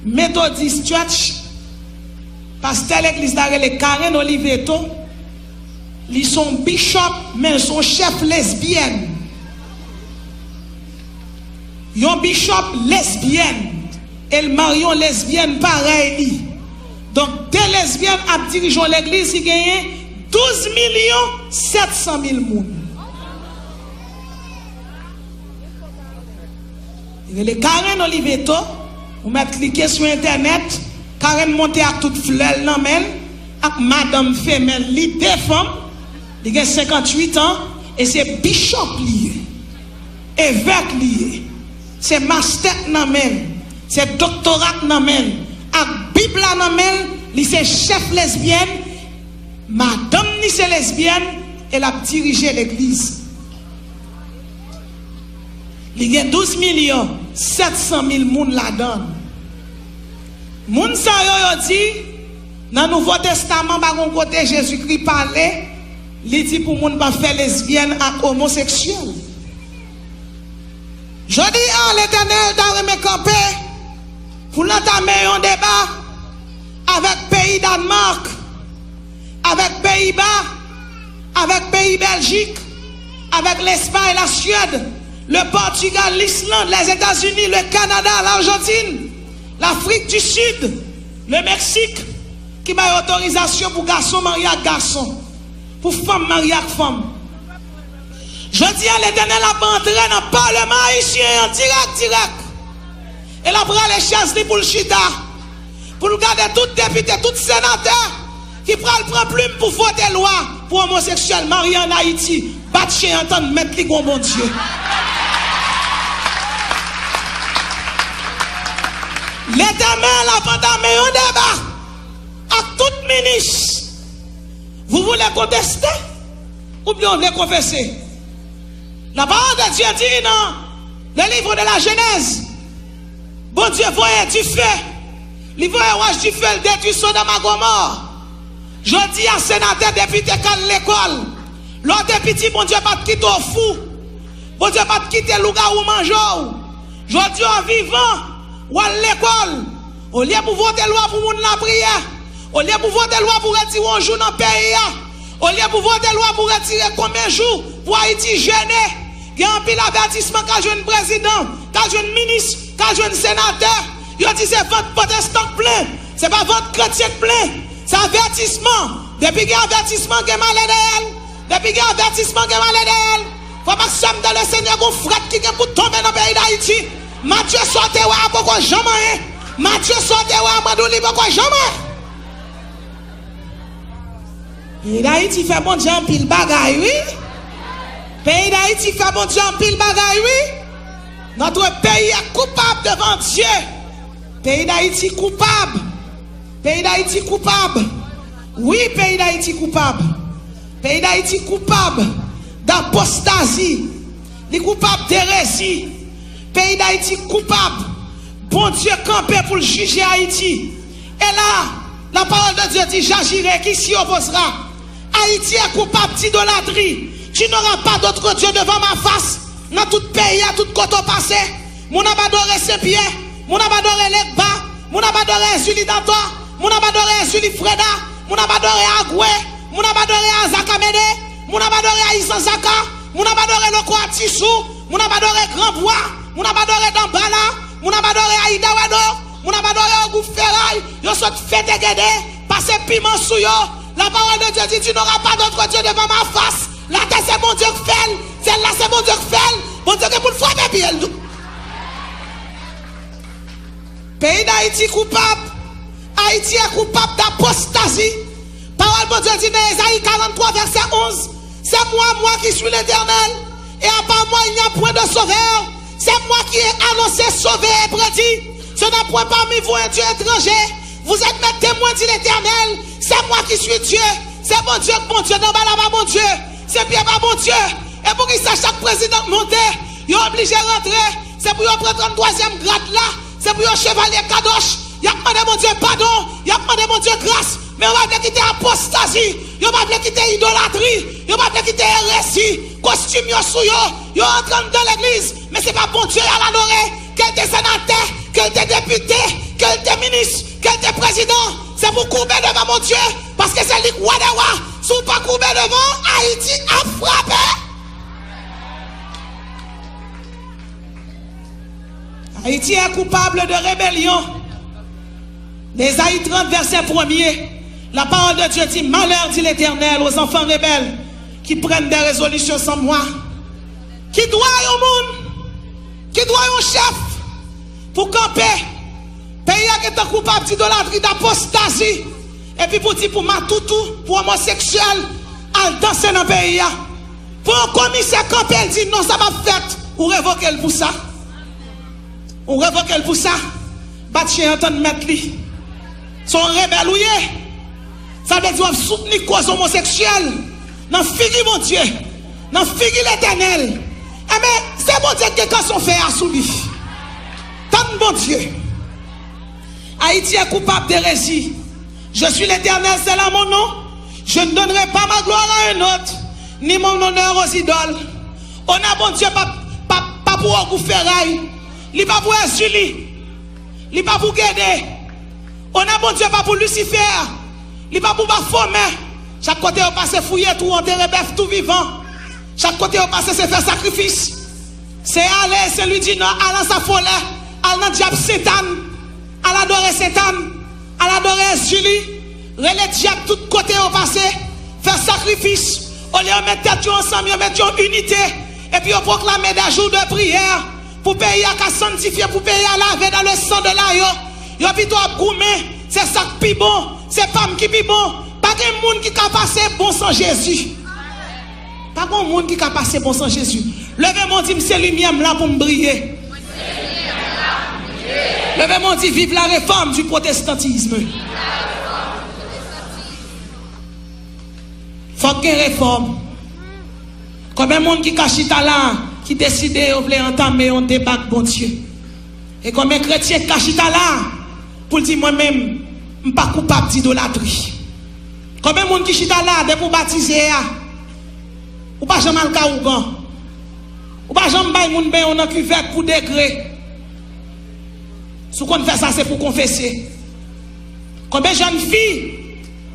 Methodist Church, pastè legliz la rele Karen Oliveto, li se yon bishop, men l se yon chèf lesbyèn. Yon bishop lesbyèn, e l marye yon lesbyèn parèy li. Donk, de lesbyèn ap dirije yon legliz ki genyen douz milyon sèt san mil moun. Li rele Karen Oliveto. Ou mèt klike sou entènèt. Karen monte ak tout flè l nan men l, ak madanm femèl li, de fanm. Li gen senkanntuit an, e se bishop li ye. Evèk li ye. Se mastèt nan men l, se doktorat nan men l, ak Bib la nan men l, li se chèf lesbyèn, madanm ni se lesbyèn, e l ap dirije legliz. Li gen douz milyon sèt san mil moun ladan l. Moun sa yo, yo di, nan Nouvo Testaman, pa gon kote Jezikri pale, li di pou moun pa fè lesbyèn ak omoseksyèl. Jodi a, Letènèl ta renmen kanpe pou l antame yon deba avèk peyi Dànmak, avèk peyi Ba, avèk peyi Bèljik, avèk Lespay, Lasyèd, le Pòtigal, Lisland, Lèzetazini, le Kanada, Lajantin, Lafrik di Sid, le Meksik, ki bay otorizasyon pou gason marye ak gason, pou fanm marye ak fanm. Jodi a, Letènèl ap antre nan palman ayisyen an dirèk, dirèk. E l ap rale chèz li pou l chita, pou l gade tout depite, tout senatè ki pral pran plim pou vote lwa pou omoseksyèl marye ann Ayiti, bat chen an, tann mèt li gon Bondye. Letènèl ap antame yon deba ak tout minis. Vous voulez contester? Oubyen w vle konfese? La parole de Dieu dit dans le livre de la Genèse, Bondye voye dife. Li voye wòch dife, l detwi Sodòm ak Gomò. Jodi a, senatè, depite k al lekòl. Lè w te piti, Bondye pa t kite w fou. Bondye pa t kite lougawou manje w. Jodi a, w vivan, w al lekòl. Olye pou vote lwa pou moun lapriyè, olye pou vote lwa pou retire yon jou nan peyi a, olye pou vote lwa pou retire konbyen jou pou Ayiti jene, gen anpil avètisman k al jwenn prezidan, k al jwenn minis, k al jwenn senatè. Yo di se vant pwotestan k plen, se pa vant kretyen k plen. Se avètisman. Depi gen avètisman, gen malè dèyè l. Depi gen avètisman, gen malè dèyè l. Frè m ak sè m dans le Seigneur, gon frèt ki gen pou tonbe nan peyi Dayiti. Matye sa w te wè a poko janm anyen. Matye sa w te wè a Mandouli poko janm anyen. Peyi Dayiti fè Bondye anpil bagay, wi. Peyi Dayiti fè Bondye anpil bagay, wi. Notre pays est coupable devant Dieu. Peyi Dayiti koupab. Peyi Dayiti koupab. Wi, peyi Dayiti koupab. Peyi Dayiti koupab d'apostazi. Li koupab d'erezi. Peyi Dayiti koupab. Bondye kanpe pou l jije Ayiti. E la, la parole de Dieu dit, j'agirai, qui s'y opposera? Haïti est coupable d'idolâtrie. Tu n'auras pas d'autre Dieu devant ma face. Nan tout peyi a, tout kote w pase, moun ap adore Sen Pyè, moun ap adore Legba, moun ap adore Ezili Dantò, moun ap adore Ezili Freda, moun ap adore Agwe, moun ap adore Azaka Mene, moun ap adore Ayizan Zaka, moun ap adore Loko Atisou, moun ap adore Granbwa, moun ap adore Danbala, moun ap adore Ayida Wèdo, moun ap adore Ogou Feray, yo sot fete gede, pase piman sou yo. La parole de Dieu dit, tu n'auras pas d'autre Dieu devant ma face. Latè se Bondye k fè l, syèl la se Bondye k fè l. Bondye gen pou l frape pye l tou. Peyi Dayiti koupab. Haïti est coupable d'apostasie. Pawòl Bondye di nan Ezayi karant twa vèsè onz, c'est moi, moi qui suis l'Éternel, et à part moi, il n'y a point de sauveur. C'est moi qui ai annoncé, sauvé et prédit. Ce n'est point parmi vous un Dieu étranger. Vous êtes mes témoins, dit l'Éternel. C'est moi qui suis Dieu. Se Bondye k Bondye, Danbala pa Bondye, Sen Pyè pa Bondye. E poukisa chak prezidan k monte, yo oblije rantre? Se pou yo pran tranntwazyèm grad la, se pou yo chevalye kadoch. Y ap mande Bondye padon, y ap mande Bondye gras, men yo pa vle kite apostazi, yo pa vle kite idolatri, yo pa vle kite erezi. Kostim yo sou yo, yo antre anndan legliz, men se pa Bondye y al adore. Ke l te senatè, ke l te depite, ke l te minis, ke l te prezidan, se pou koube devan Bondye, paske se li k wa dè wa. Si w pa koube devan, Ayiti ap frape. Haïti est coupable de rébellion. Ezayi trant, vèsè premye, la parole de Dieu dit, malheur, dit l'Éternel, aux enfants rebelles qui prennent des résolutions sans moi. Ki dwa yon moun, ki dwa yon chèf pou kanpe? Peyi a gentan koupab d'idolatri, d'apostazi, epi pou di pou matoutou, pou omoseksyèl, al danse nan peyi a. Pou yon komisè kanpe, l di non, sa p ap fèt. Ou revoke l pou sa. Ou revoke l pou sa. Bat chen an, tann mèt li. Se yon rebèl ou ye. Sa vle di w ap soutni koz omoseksyèl nan figi Bondye, nan figi Letènèl. Enben, se Bondye ki gen kanson fè a sou li. Tann Bondye. Haïti est coupable d'hérésie. Je suis l'Éternel, c'est là mon nom. Je ne donnerai pas ma gloire à un autre, ni mon honneur aux idoles. Onè Bondye pa, pa, pa pou Ogou Feray. Li pa pou Èzili. Li pa pou Gede. Onè Bondye pa pou Lisifè. Li pa pou Bafomè. Chak kote yo pase fouye twou, antere bèf tou vivan. Chak kote yo pase, se fè sakrifis. Se ale Sen Lwi di Nò, al Ansa Folè, al nan dyab Sentàn, al adore Sentàn, al adore Èzili, rele dyab tout kote yo pase, fè sakrifis. Olye yo met tèt yo ansanm, yo met yon inite, epi yo pwoklame de jou de priyè pou peyi a ka sanntifye, pou peyi a lave dans le sang de l'agneau. Yo pito ap goumen, se sa k pi bon, se pa m ki pi bon. Pa gen moun ki ka pase bon san Jezi. Pa gen moun ki ka pase bon san Jezi. Leve men w, di m, se limyè m la pou m briye. Leve men w, di, vive la réforme du protestantisme. Fòk gen refòm. Konbyen moun ki ka chita la, ki deside yo vle antame yon deba ak Bondye? E konbyen kretyen ki ka chita la pou l di, mwen menm, m pa koupab di idolatri? Konbyen moun ki chita la, depi w batize a, ou pa janm al kay ougan? Ou pa janm bay moun benyen w nan kivèt pou degre? Si w konn fè sa, se pou konfese. Konbyen jèn fi,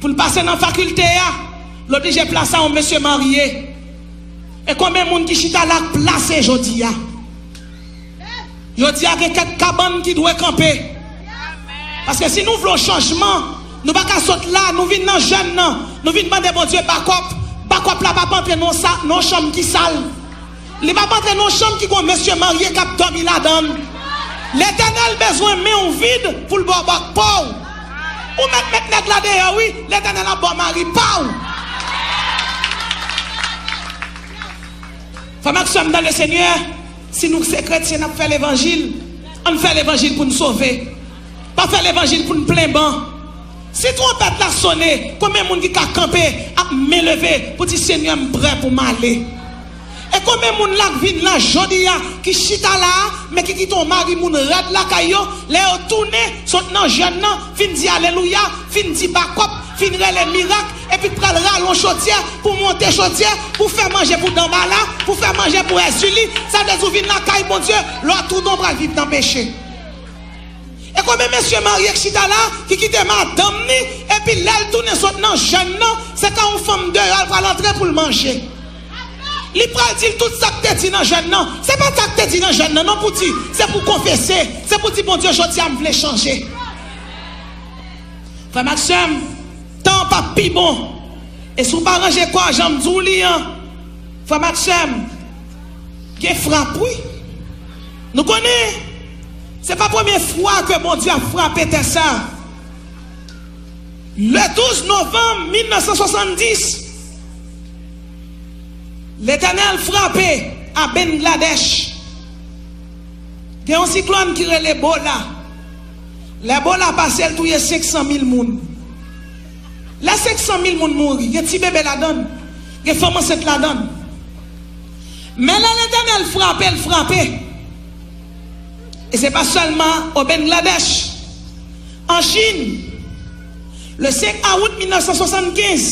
pou l pase nan fakilte a, l oblije plase a yon mesye marye? E konbyen moun ki chita la k plase jodi a? Jodi a, gen kèk kabann ki dwe kanpe. Paske si nou vle yon chanjman, nou pa ka sot la, nou vin nan jèn nan, nou vin mande Bondye bakòp. Bakòp la p ap antre nan sa, nan yon chanm ki sal. Li p ap antre nan yon chanm ki gon mesye marye k ap dòmi ladan l. Letènèl bezwen men w vid pou l ba w bak pa w. Ou mèt met nèg la deyò, wi, Letènèl ap ba w mari pa w. Frè m ak sè m dans le Seigneur, si nou se kretyen, n ap fè levanjil, ann fè levanjil pou n sove. Pa fè levanjil pou n plen ban. Si twonpèt la sone, konbyen moun ki ka kanpe ak men leve pou di, Senyè, m prè pou m ale? E konbyen moun la k vin la jodi a, ki chita la a, men ki kite yon mari moun rèd lakay yo, lè yo tounen, sot nan jèn nan, fin di alelouya, fin di bakòp, fin rele mirak, epi k pral rale yon chodyè pou monte chodyè, pou fè manje pou Danbala, pou fè manje pou Èzili, sa vle di w vin lakay Bondye, lè w tounen w pral viv nan peche. E konbyen mesye marye k chita la, ki kite madanm ni, epi lè l tounen sot nan jèn nan, se ka yon fanm deyò l pral antre pou l manje? Li pral di l tout sa k te di nan jèn nan. Se pa sa k te di nan jèn nan, non, pou di, se pou konfese, se pou di, Bondye, jodi a, m vle chanje. Frè m ak sè m, tan an p ap pi bon. E si w pa ranje kò w jan m di w li an, frè m ak sè m, gen frap, wi. Nou konnen, se pa premye fwa ke Bondye ap frape tè sa. Le douz novanm mil nèf san swasanndis, Letènèl frape a Bangladèch. Gen yon siklòn ki rele Bola. Lè Bola pase, l touye senk san mil moun. Lè senk san mil moun mouri, gen ti bebe ladan l, gen fanm ansent ladan l. Men lè Letènèl frape, l frape. E se pa sèlman o Bangladèch. An Chin, le senk août mil nèf san swasann kenz,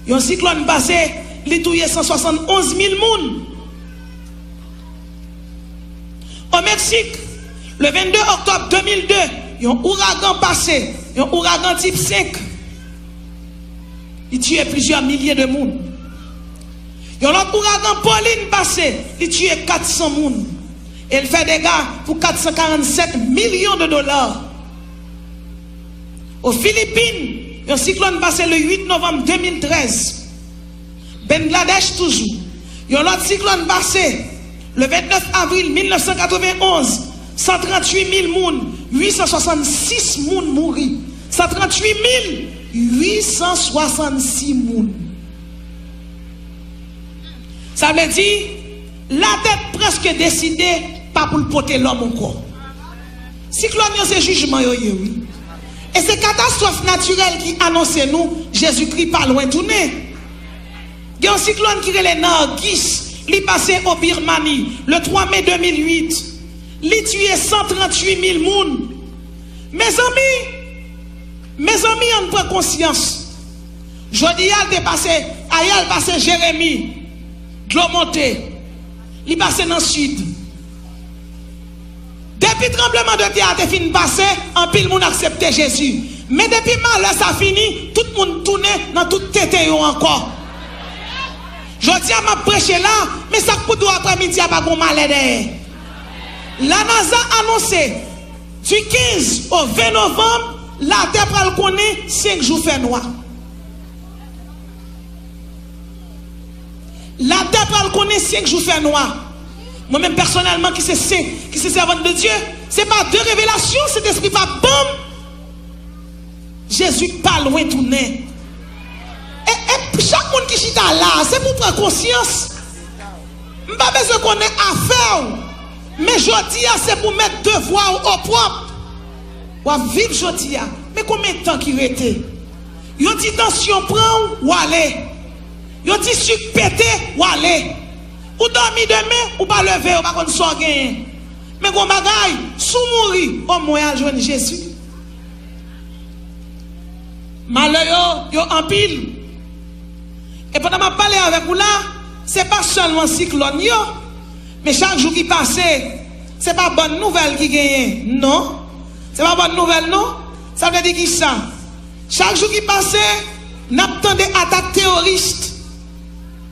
yon siklòn pase, li touye san swasann onz mil moun. O Meksik, le vennde oktòb de mil de, yon ouragan pase, yon ouragan tip senk. Li tiye plizyè milye de moun. Yon lòt ouragan Pauline pase, li tiye kat san moun. E l fè dega pou kat san karannsèt milyon de dola. O Filipin, yon siklòn pase le uit novanm de mil trèz. Bangladèch toujou, yon lòt siklòn pase le vennèf avril mil nèf san katrevenonz, san tranntuit mil moun, uit san swasannsis moun mouri. San tranntuit mil uit san swasannsis moun. Sa vle di, latè prèske deside pa pou l pote lòm ankò. Siklòn yo se jijman yo ye, wi. E se katastwòf natirèl ki anonse nou Jezikri pa lwen tounen. Gen yon siklòn ki rele Nargis, li pase o Birmani, le twa me de mil uit. Li tiye san tranntuit mil moun. Mezanmi, mezanmi, ann pran konsyans. Jodi a, l te pase, ayè, l pase Jeremi, dlo monte. Li pase nan sid. Depi tranblemanntè a te fin pase, anpil moun aksepte Jezi. Men depi malè sa fini, tout moun tounen nan tout tenten yo ankò. Jodi a m ap preche la, men sa k pou di w aprèmidi a pa gon malè dèyè. La NASA anonse, du kenz o ven novanm, latè pral konnen senk jou fè nwa. Latè pral konnen senk jou fè nwa. Mwen menm pèsonèlman ki se sen, ki se sèvant de Dye, se pa de revelasyon Sentespri pa ban m. Jezi pa lwen tounen. E, e chak moun ki chita la, se pou pran konsyans. M pa bezwen konnen afè w, men jodi a se pou met devwa w opwòp. W ap viv jodi a, men konbyen tan ki rete? Yo di tansyon pran w, w ale. Yo di sik pete, w ale. Ou dòmi demen, ou pa leve, ou pa konn sa w genyen. Men gon bagay, si w mouri, omwen al jwenn Jezi. Malè yo, yo anpil. E pandan m ap pale avèk ou la, se pa sèlman siklòn yo, men chak jou ki pase, se pa bòn nouvèl ki genyen, non. Se pa bòn nouvèl, non. Sa vle di kisa? Chak jou ki pase, n ap tande atak teworis.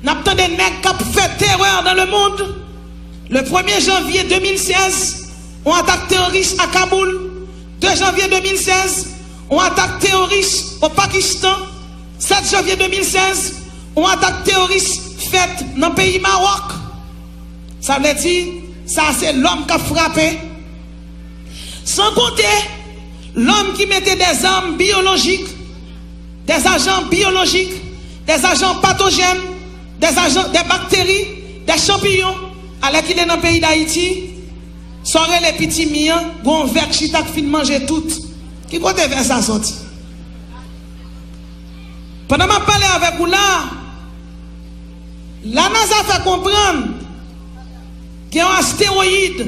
N ap tande nèg k ap fè terè dans le monde. Le premye janvye de mil sèz, yon atak teworis a Kaboul. De janvye de mil sèz, yon atak teworis o Pakistan. Sèt janvye de mil sèz, yon atak teworis fèt nan peyi Mawòk. Sa vle di, sa se lòm k ap frape. San konte lòm ki mete dèzam biyolojik, dèzajan biyolojik, dèzajan patojèn, dèzajan, dè bakteri, dè chanpiyon, alèkile nan peyi Dayiti, sa w rele pitimi an, gon vè k chita k fin manje tout. Ki kote vè sa soti? Pandan m ap pale avèk ou la, la NASA fè konprann gen yon astewoyid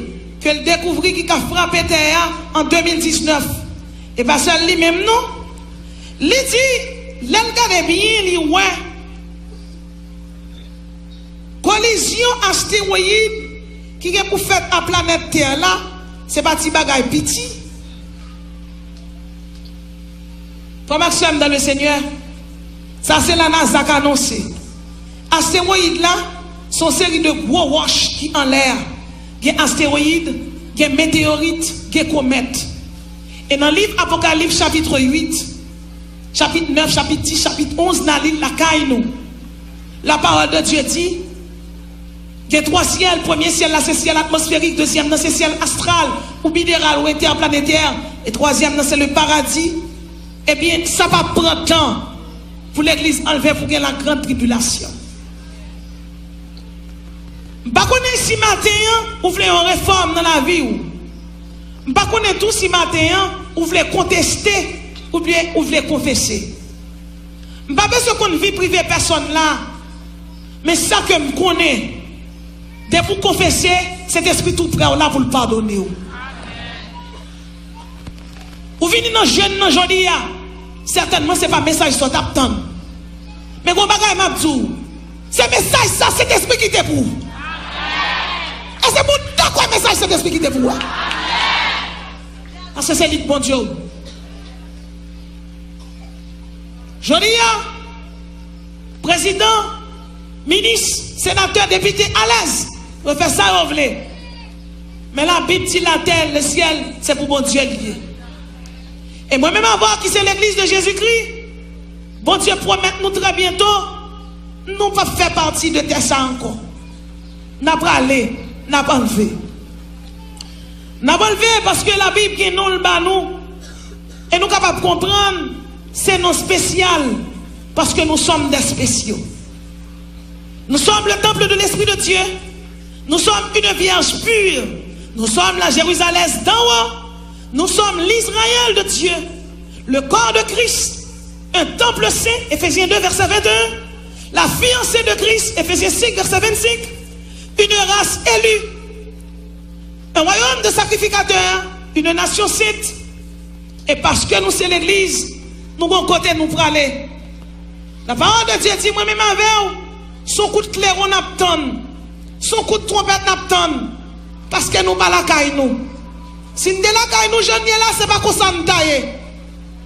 ke l dekouvri ki ka frape tè a an de mil diznèf. E pa sèl li menm non. Li di, lè l gade byen, li wè kolizyon astewoyid ki gen pou fèt a planèt tè la, se pa ti bagay piti. Frè m ak sè m dans le Seigneur, sa se la NASA k anonse. Astewoyid la, se yon seri de gwo wòch ki anlè a. Gen astewoyid, gen meteyorit, gen komèt. E nan liv Apokalips chapit uit, chapit nèf, chapit dis, chapit onz, n a li l lakay nou. La parole de Dieu dit, gen twa syèl, premye syèl la se syèl atmosferik, dezyèm nan se syèl astral ou mineral ou entèplanetè, e twazyèm nan se le paradi. Ebyen, sa p ap pran tan pou legliz anlve pou gen la grande tribulation. M pa konnen si maten an ou vle yon refòm nan lavi w. M pa konnen tou si maten an ou vle konteste oubyen ou vle konfese. M pa bezwen konn vi prive pèsonn la, men sa ke m konnen, depi w konfese, Sentespri tou prè w la pou l padone w. Ou vini nan jèn nan jodi a, sètènman se pa mesaj sa w t ap tann. Men gon bagay m ap di w, se mesaj sa Sentespri kite pou ou. Èske pou w dakò mesaj Sentespri kite pou ou a? Paske se li k Bondye w. Jodi a, prezidan, minis, senatè, depite alèz, yo fè sa yo vle. Men Labib di latè, lesyèl, se pou Bondye l ye. E mwen menm avè w ki se legliz de Jezikri, Bondye pwomèt nou trè byento, nou p ap fè pati de tè sa ankò. N ap ale, n ap anlve. N ap anlve paske Labib gen non l ba nou. E nou kapab konprann se non espesyal paske nous sommes des spéciaux. Nous sommes le temple de l'Esprit de Dieu. Nous sommes une vierge pure. Nous sommes la Jérusalem d'en haut. Nous sommes l'Israël de Dieu. Le corps de Christ. Un temple saint, Éphésiens deux, verset vingt et un. La fiancée de Christ, Éphésiens cinq, verset vingt-cinq. Une race élue. Un royaume de sacrificateurs. Une nation sainte. E paske nou se legliz, nou gon kote nou prale. La parole de Dieu di, mwen menm avè w, se yon kout klewon n ap tann, se yon kout twonpèt n ap tann, paske nou pa lakay nou. Si n te lakay nou, jan n ye la, se pa konsa n ta ye.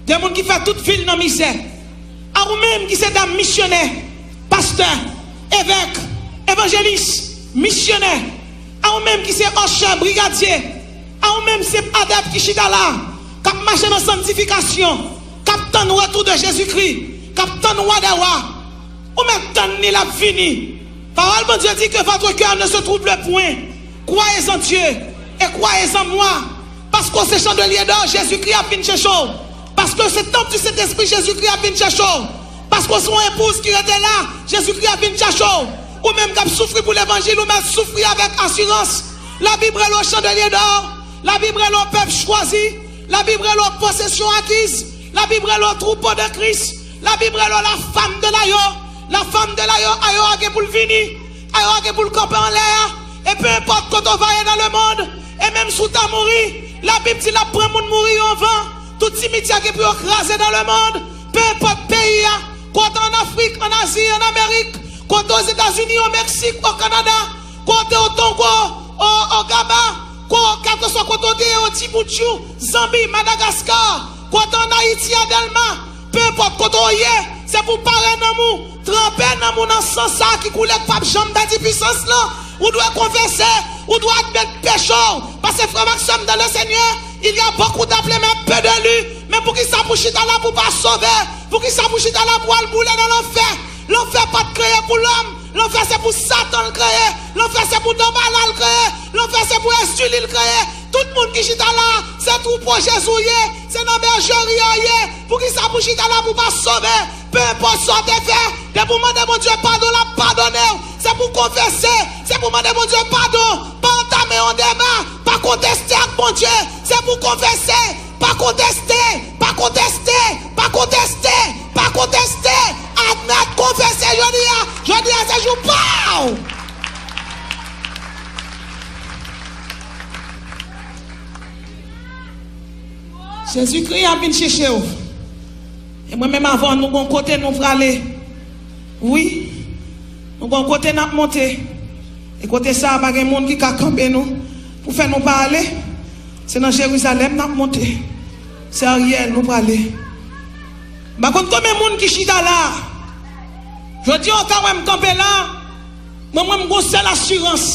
De moun ki fè tout vi l nan mizè. A ou menm ki se dam misyonè, pastè, Evèk, evanjelis, misyonè, a ou menm ki se òchè, brigadye, a ou menm se adèp ki chita la, k ap mache nan santifikasyon, k ap tann retou de Jezikri, k ap tann Wa dè wa. Ou mèt tann li, l ap vini. Pawòl Bondye di ke votre cœur ne se trouble point. Croyez en Dieu et croyez en moi. Paske w se chandelye dò, Jezikri ap vin chèche w. Paske w se tanp di Sentespri, Jezikri ap vin chèche w. Paske w se yon epouz ki rete la, Jezikri ap vin chèche w. Ou menm k ap soufri pou levanjil, ou mèt soufri avèk asirans. Labib rele w chandelye dò. Labib rele w pèp chwazi. Labib rele w posesyon akiz. Labib rele w troupeau de Christ. Labib rele w la femme de l'agneau. La femme de l'agneau, agneau a gen pou l vini. Agneau a gen pou l kanpe anlè a. E pe enpòt kote w va ye dans le monde, e menm si w ta mouri, Labib di l ap pran moun mouri yo anvan. Tout simityè gen pou yo kraze dans le monde. Pe enpòt peyi a, kote ann Afrik, ann Azi, ann Amerik, kote Ozetazini, o Meksik, o Kanada, kote o Tongo, o, o Gaba, ko-, kèlkeswa kote w te ye, o Djiboutjou, Zanbi, Madagaskar, kote ann Ayiti, a Dèlma, pe enpòt kote w ye, se pou w pare nanm ou, tranpe nanm ou nan san sa a ki koule k p ap janm pèdi pisans lan. Ou dwe konfese, ou dwe admèt peche w, paske frè m ak sè m dans le Seigneur, il y a beaucoup d'appelés, mais peu d'élus. Men poukisa pou w chita la pou w pa sove? Poukisa pou w chita la pou w al boule nan lanfè? Lanfè pa t kreye pou lòm. Lanfè se pou Satan l kreye. Lanfè se pou Danbala l kreye. Lanfè se pou Èzili l kreye. Tout moun ki chita la, se twoupo Jezi w ye. Se nan bèjeri a w ye. Poukisa pou w chita la pou w pa sove? Pe enpòt sa w te fè, depi w mande Bondye padon, l ap padone w. Se pou w konfese. Se pou w mande Bondye padon. Pa antame yon deba. Pa konteste ak Bondye. Se pou w konfese. Pa konteste, pa konteste, pa konteste, pa konteste. Admèt, konfese jodi a. Jodi a se jou pa w. Jezikri ap vin chèche w. E mwen menm avè w, nou gon kote nou prale. Wi, nou gon kote n ap monte. E kote sa a, pa gen moun ki ka kanpe nou pou fè nou pa ale. Se nan Jerizalèm n ap monte. Se Ariel nou prale. M pa konn konbyen moun ki chita la. Jodi a, w ka wè m kanpe la. Mwen, mwen, m gon sèl asirans.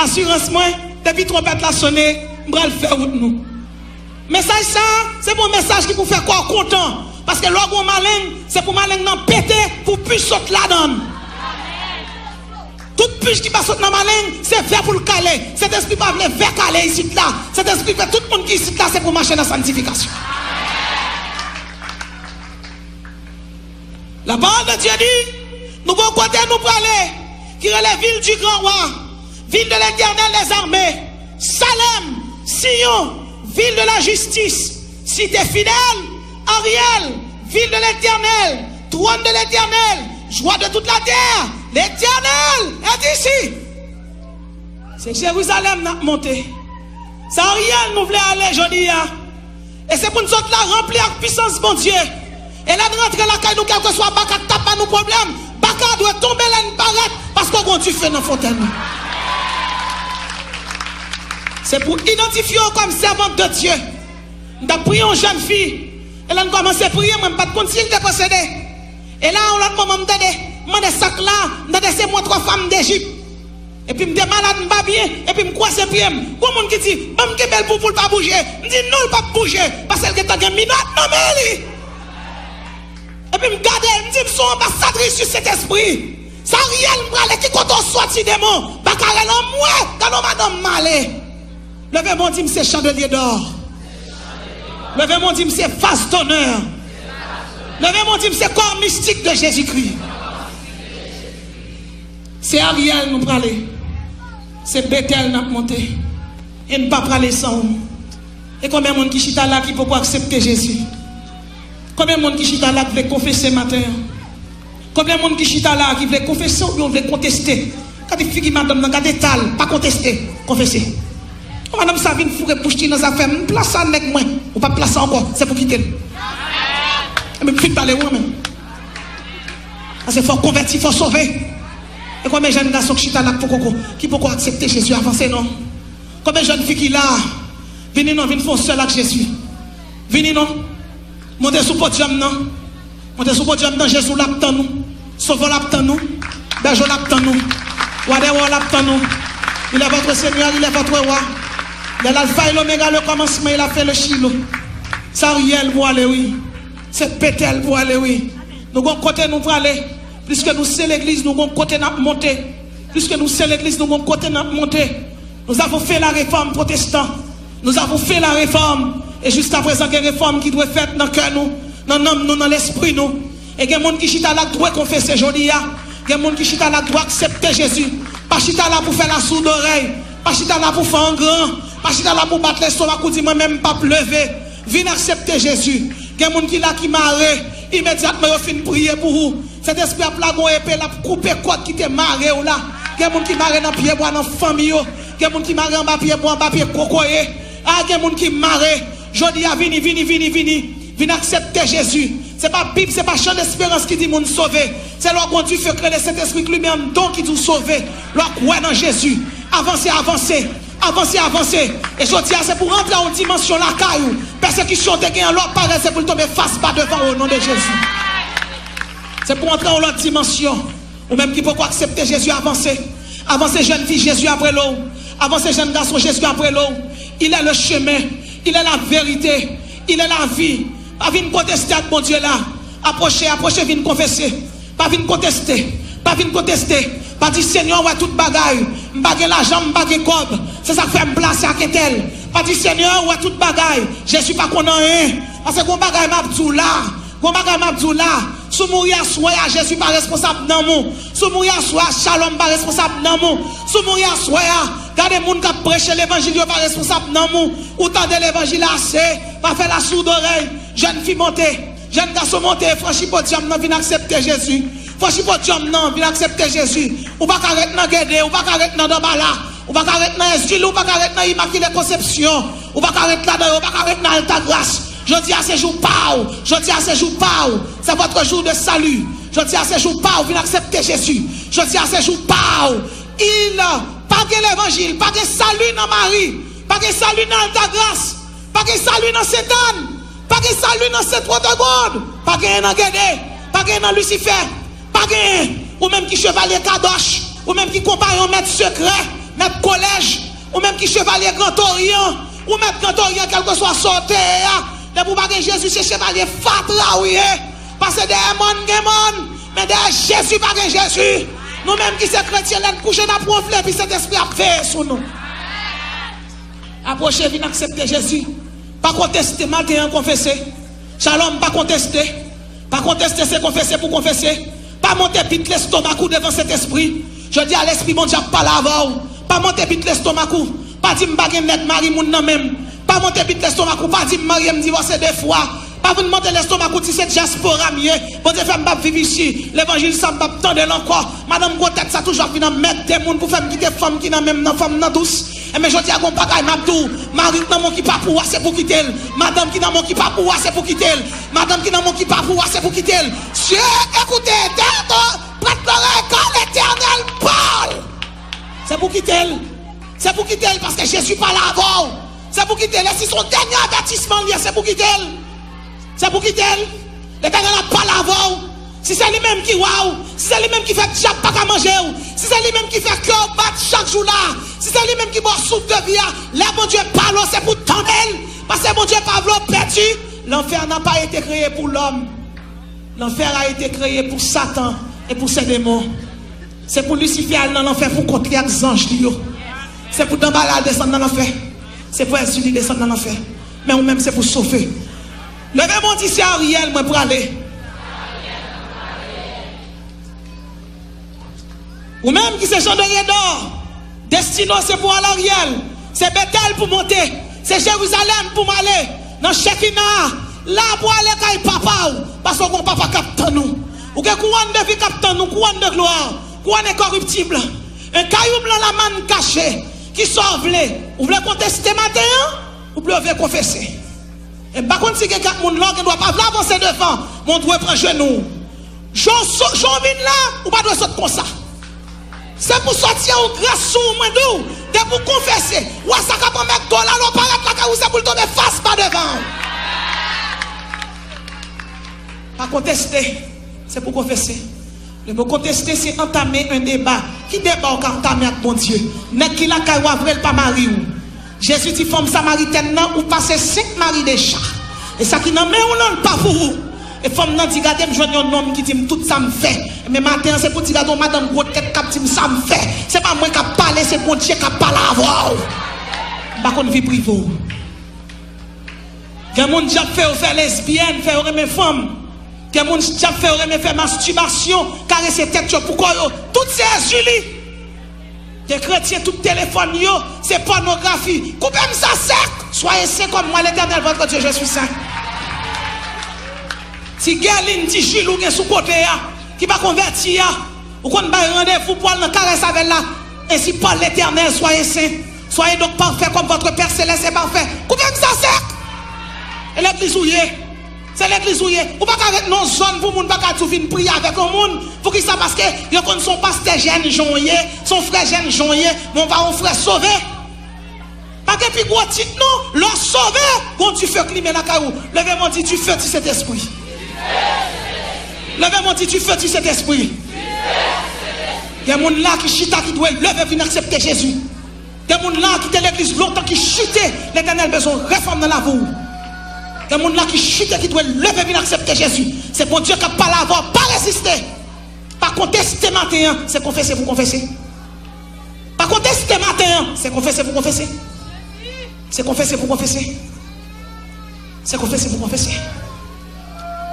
Asirans mwen, depi twonpèt la sonnen, m pral fè wout nou. Mesaj sa a, se pou yon mesaj ki pou fè kò w kontan. Paske lè w gon maleng, se pou maleng nan pete, pou pich sot ladan l. Tout pich ki pa sot nan maleng, se vè pou l kale. Sentespri pa vle vè kale isit la. Sentespri vle tout moun ki isit la, se pou mache nan santifikasyon. La parole de Dieu dit, nou gon kote nou prale, ki rele vil du grand roi, ville de l'Éternel des armées, Salem, Siyon, vil de la jistis, site fidèl, Ariel, vil de l'Éternel, trône de l'Éternel, joie de toute la terre, l'Éternel est ici. Se Jerizalèm n ap monte. Se Ariel nou vle ale jodi a. E se pou n sot la ranpli ak pisans Bondye. E lè n rantre lakay nou, kèlkeswa baka k t ap ba nou pwoblèm, baka a dwe tonbe lè n parèt, paske w gen yon dife nan fontèn ou. Se pou idantifye w kòm sèvant de Dieu. M t ap priye yon jèn fi, e lè n kòmanse priye, mwen m pa t konn si l te posede. E la, yon lòt moman, m tande, m mande sa k la, m tande se mwen twa fanm Dejip. Epi m te malad, m pa byen, epi m kwase pye m. Gon moun ki di, "Ban m kenbe l pou, pou l pa bouje." M di, "Non, l p ap bouje, paske l gentan gen minòt nan men li." Epi m gade l, m di, "M se yon anbasadris di Sentespri. Sa Ariel m prale, ki kote w soti, demon? Baka rele anmwe, gade yon madanm male." Leve men w, di m se chandelye dò. Leve men w, di m se vas d'honneur. Leve men w, di m se kò mistik de Jezikri. Se Ariel nou prale. Se Betèl n ap monte. E n pa prale san ou. E konbyen moun ki chita la ki poko aksepte Jezi? Konbyen moun ki chita la k vle konfese maten an? Konbyen moun ki chita la a ki vle konfese oubyen w vle konteste? Gade figi madanm nan, gade eta l, pa konteste, konfese. Madanm sa vin foure bouch li nan zafè m, m plas sa nèg mwen, ou pa plas sa ankò, se pou kite l. Ebyen m fin pale ou menm. Paske fò w konvèti, fò w sove. E konbyen jèn gason k chita la k poko, ki poko aksepte Jezi, avanse non. Konbyen jèn fi ki la, vini non, vin fè yon sèl ak Jezi. Vini non. Monte sou podyòm nan. Monte sou podyòm nan, Jezi w la ap tann ou. Sovè w ap tann ou. Bèje w ap tann ou. Wa dè wa w ap tann ou. Il est votre Seigneur, il est votre roi. Il est l'alpha et l'oméga, le commencement et la fin, le Shiloh. Se Ariel pou ale, wi. Se Petèl pou ale, wi. Nou gon kote nou prale. Pliske nou se legliz, nou gon kote n ap monte. Pliske nou se legliz, nou gon kote n ap monte. Nous avons fait la réforme, protestant. Nous avons fait la réforme. E jiska prezan, gen refòm ki dwe fèt nan kè nou, nan nanm nou, nan lespri nou. E gen moun ki chita la k dwe konfese jodi a. Gen moun ki chita la k dwe aksepte Jezi. Pa chita la pou fè lasoudorèy. Pa chita la pou fè angran. Pa chita la pou bat lestomak ou di, "Mwen menm m p ap leve." Vin aksepte Jezi. Gen moun ki la ki mare. Imedyatman yo fin priye pou ou, Sentespri ap lage yon epe, l ap koupe kòd ki te mare w la. Gen moun ki mare nan pyebwa nan fanmi yo. Gen moun ki mare anba pyebwa, anba pye kokoye. A, gen moun ki mare. Jodi a, vini, vini, vini, vini. Vin aksepte Jezi. Se pa Bib, se pa chan desperans ki di moun sove. Se lè w gon dife k rele Sentespri k limen anndan w ki di w sove. Lè w kwè nan Jezi. Avanse, avanse. Avanse, avanse. E jodi a, se pou rantre yon dimansyon lakay ou. Pèsekisyon w te gen an lè w parèt, se pou l tonbe fas ba devan ou, o non de Jezi. Se pou antre yon lòt dimansyon. Ou menm ki poko aksepte Jezi, avanse. Avanse, jèn fi, Jezi ap rele w. Avanse, jèn gason, Jezi ap rele w. Il est le chemin, il est la vérité, il est la vie. Pa vin konteste ak Bondye la. Apwoche, apwoche, vin konfese. Pa vin konteste. Pa vin konteste. Pa di, "Senyè, ou wè tout bagay. M pa gen lajan, m pa gen kòb. Se sa k fè m plase ak entèl." Pa di, "Senyè, ou wè tout bagay. Jezi pa konn anyen." Paske gon bagay m ap di w la. Gon bagay m ap di w la. Si w mouri aswè a, Jezi pa responsab nanm ou. Si w mouri aswè a, Shalom pa responsab nanm ou. Si w mouri aswè a, gade moun k ap preche levanjil yo pa responsab nanm ou. Ou tande levanjil ase. Pa fè lasoudorèy. Jèn fi monte. Jèn gason, monte, franchi podyòm nan, vin aksepte Jezi. Franchi podyòm nan, vin aksepte Jezi. Ou pa ka ret nan Gede, ou pa ka ret nan Danbala, ou pa ka ret nan Èzil, ou pa ka ret nan Imakile Konsepsyon, ou pa ka ret ladan yo, ou pa ka ret nan Altagras. Jodi a se jou pa w. Jodi a se jou pa w. C'est votre jour de salut. Jodi a se jou pa w. Vin aksepte Jezi. Jodi a se jou pa w. Il pa gen levanjil, pa gen sali nan Mari, pa gen sali nan Altagras, pa gen sali nan Sentàn. Pa gen sali nan Sent Wodegod. Pa genyen nan Gede. Pa genyen nan Lisifè. Pa genyen. Ou menm ki chevalye kadòch. Ou menm ki konpayon mèt sekrè, mèt kolèj. Ou menm ki chevalye Gran Toryan. Ou mèt Gran Toryan, kèlkeswa sa w te ye a. Depi w pa gen Jezi, se chevalye fatra ou ye. Pase dèyè mòn gen mòn. Men dèyè Jezi pa gen Jezi. Nou menm ki se kretyen, lè n kouche, n ap wonfle, epi Sentespri ap veye sou nou. Apwoche, vin aksepte Jezi. Pa konteste, maten an konfese. Shalom, pa konteste. Pa konteste, se konfese pou konfese. Pa monte bit lestomak ou devan Sentespri. Jodi a, Lespri Bondye ap pale avè w. Pa monte bit lestomak ou. Pa di, "M pa gen nèg mari moun nan men m." Pa monte bit lestomak ou. Pa di, "M marye, m divòse de fwa." Pa vin monte lestomak ou, di, "Se dyaspora m ye. Bondye fè m p ap viv isi. Levanjil sa, m p ap tande l ankò." Madanm gwo tèt sa toujou ap vin anmède moun pou fè m kite fanm ki nan men m nan, fanm nan dous. Enben, jodi a, gon bagay m ap di w, mari k nan men w ki pa pou w a, se pou kite l. Madanm ki nan men w ki pa pou w a, se pou kite l. Madanm ki nan men w ki pa pou w a, se pou kite l. Sye, ekoute, tèto, prèt lorèy, kan Letènèl pale. Se pou kite l. Se pou kite l, paske Jezi pale avè w. Se pou kite l. E si se yon dènye avètisman l ye, se pou kite l. Se pou kite l. Letènèl ap pale avè w. Si se li menm ki wa w, si se li menm ki fè dyab pa ka manje w, si se li menm ki fè kè w bat chak jou la, si se li menm ki ba w souf de vi a, lè Bondye pale w, se pou w tande l. Paske Bondye pa vle w pèdi. L'enfer n'a pas été créé pour l'homme. L'enfer a été créé pour Satan et pour ses démons. Se pou Lisifè al nan lanfè pou kont li ak zanj li yo. Se pou Danbala al desann nan lanfè. Se pou Èzili desann nan lanfè. Men ou menm, se pou sove. Leve men w, di, "Se Ariel mwen prale." Ou menm ki se Jan de Redò, destine w se pou al Ariel, se Betèl pou monte, se Jerizalèm pou m ale, nan Chekina a, la pou ale kay papa w, paske w gen yon papa k ap tann ou. Ou gen kouwòn de vi k ap tann ou, kouwòn de glwa, kouwòn enkoriptib. Un caillou blanc la manne cachée, kisa w vle? Ou vle konteste maten an? Ou vle konfese? E m pa konn si gen kèk moun la, ou gen dwa pa vle avanse devan, men w dwe pran jenou w. Jan w so-, jan w vin la, ou pa dwe sot konsa. Se pou sòti an yon gras sou ou, mwen di w, depi w konfese, w wè sa k ap anmède w la, lè w parèt lakay ou, se pou l tonbe fas ba devan w. Pa konteste, se pou konfese. Lè mo konteste, se antame yon deba. Ki deba w ka antame ak Bondye? Nèg ki lakay ou a vre, l pa mari w. Jezi di fanm samaritèn nan, ou pase senk mari deja. E sa ki nan men w lan, l pa pou ou. E fanm nan di, gade, m jwenn yon nonm ki di m tout sa m fè. Men maten an, se pou di, gade yon madanm gwo tèt k ap di m sa m fè. Se pa mwen k ap pale, se Bondye k ap pale avè w. M pa konn vi prive w. Gen moun djab fè yo fè lesbyèn, fè yo renmen fanm. Gen moun djab fè yo renmen fè mastibasyon, karese tèt yo pou kò yo. Tout se Ezili. Gen kretyen, tout telefòn yo, se pònografi. Koupe m sa sèk. Soyez saints comme moi, l'Éternel votre Dieu, je suis saint. Ti Gèlin, ti Jil ou gen sou kote a, ki pa konvèti a, ou konn bay randevou pou al nan karès avè l la. Ainsi parle l'Éternel, soyez saints. Soyez donc parfaits comme votre Père céleste est parfait. Koupe m sa sèk. E legliz ou ye. Se legliz ou ye. Ou pa ka ret nan yon zòn pou moun pa ka di w vin priye avèk yon moun. Poukisa? Paske yo konn se yon pastè jèn jan w ye, se yon frè jèn jan w ye, men w pa yon frè sove. Pa gen pi gwo tit non. Lè w sove, gon dife k limen lakay ou. Leve men w, di, dife di Sentespri. Leve men w, di, dife di Sentespri. Gen moun la ki chita ki dwe leve vin aksepte Jezi. Gen moun la ki te legliz lontan ki chite, Letènèl bezwen refòm nan lavi w. Gen moun la ki chite ki dwe leve vin aksepte Jezi. Se Bondye k ap pale avè w, pa reziste. Pa konteste maten an, se konfese pou konfese. Pa konteste maten an, se konfese pou konfese. Se konfese pou konfese. Se konfese pou konfese.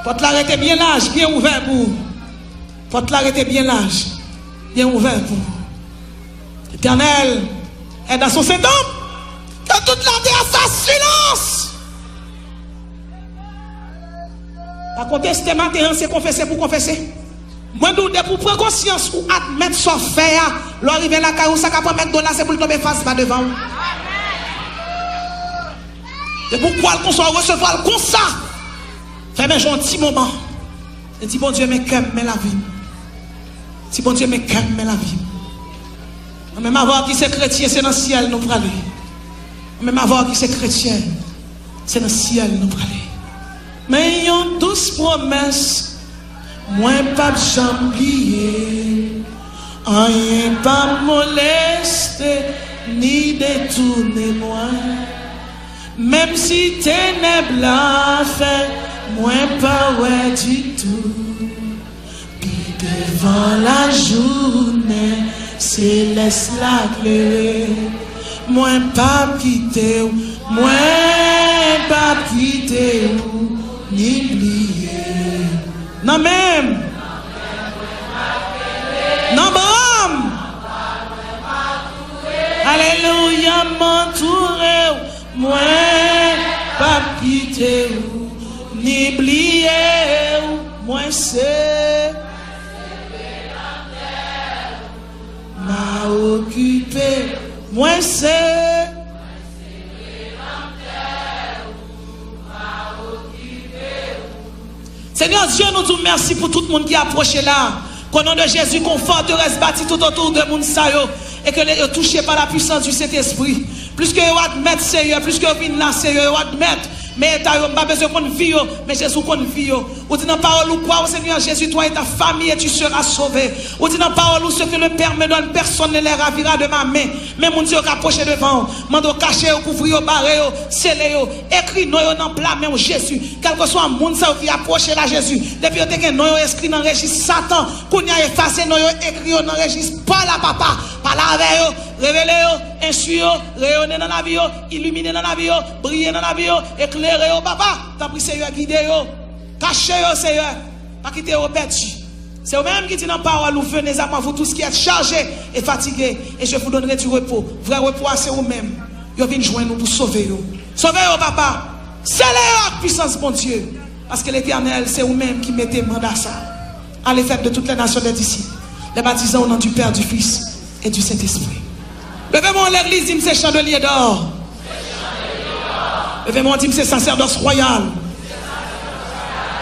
Pòt la rete byen laj, byen ouvè pou ou. Pòt la rete byen laj, byen ouvè pou ou. L'Éternel est dans son saint temple. Que toute la terre fasse silence. Pa konteste maten an, se konfese pou konfese. Mwen di w, depi w pran konsyans, ou admèt sa w fè a, lè w rive lakay ou, sa k ap anmègde w la, se pou l tonbe fas ba devan w. Depi w kwè l konsa, w resevwa l konsa. Fèmen je w yon ti moman. E di, Bondye, men kè m, men lavi m. Di, Bondye, men kè m, men lavi m. Mwen menm avè w ki se kretyen, se nan syèl nou prale. Mwen menm avè w ki se kretyen, se nan syèl nou prale. Men yon dous pwomès, mwen p ap janm bliye. Anyen p ap moleste ni detounen mwen. Menm si tenèb la fè mwen pa wè ditou, pi devan lajounen selès la klere. Mwen p ap kite w, mwen p ap kite w, ni bliye w. Nan men m. Nan bra m. Alelouya, m antoure w. Mwen p ap kite w, ni bliye w. Mwen se. M a okipe w. Mwen se. Senyè Dye, nou di w mèsi pou tout moun ki apwoche la. Qu'au nom de Jésus, qu'on forteresse bâtie tout autour de moun sa yo, e ke yo touche pa la puissance du Saint-Esprit. Plis ke yo admèt, Seyè, plis ke yo vin la, Seyè, yo admèt, men eta yo, m pa bezwen konn vi yo, men Jezi w konn vi yo. Ou di nan pawòl ou, crois au Seigneur Jésus, toi et ta famille, et tu seras sauvé. Ou di nan pawòl ou, ce que le Père me donne, personne ne les ravira de ma main. Men moun sa yo k apwoche devan w, mande w kache yo, kouvri yo, bare yo, sele yo, ekri non yo nan pla men w, Jezi. Kèlkeswa moun sa yo ki apwoche la, Jezi, depi yo te gen non yo enskri nan rejis Satan, kounye a efase non yo, ekri yo nan rejis pa la, papa. Pale avè yo, revele yo, enstwi yo, reyone nan lavi yo, ilimine nan lavi yo, briye nan lavi yo, eklere yo, papa. Tanpri, Seyè, gide yo. Kache yo, Seyè. Pa kite yo pèdi. Se ou menm ki di nan pawòl ou, venez à moi, vous tous qui êtes chargés et fatigués, et je vous donnerai du repos. Vrè repo a, se ou menm. Yo vin jwenn ou pou sove yo. Sove yo, papa. Sele yo ak pisans Bondye. Paske Letènèl, se ou menm ki mete manda sa. Allez, faites de toutes les nations des disciples, les baptisant au nom du Père, du Fils et du Saint-Esprit. Leve men w, legliz, di m se chandelier d'or. Leve men w, di m se sasèdòs wayal.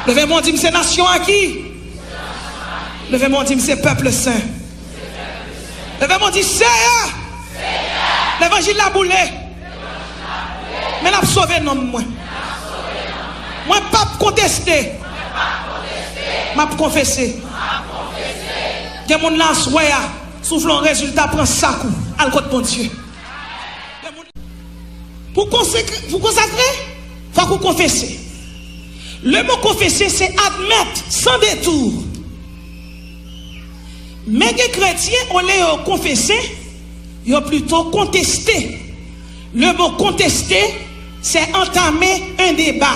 Leve men w, di m se nasyon aki. Leve men w, di m se pèp sen. Leve men w, di, Seyè, levanjil la boule, men l ap sove nanm mwen. Mwen p ap konteste. M ap konfese. Gen moun la aswè a, si w vle yon rezilta, pran sak ou, al kot Bondye. Pou konsakre, pou konsakre, fòk ou konfese. Le mo konfese, se admèt, san detou. Men gen kretyen, olye yo konfese, yo plito konteste. Le mo konteste, se antame un deba.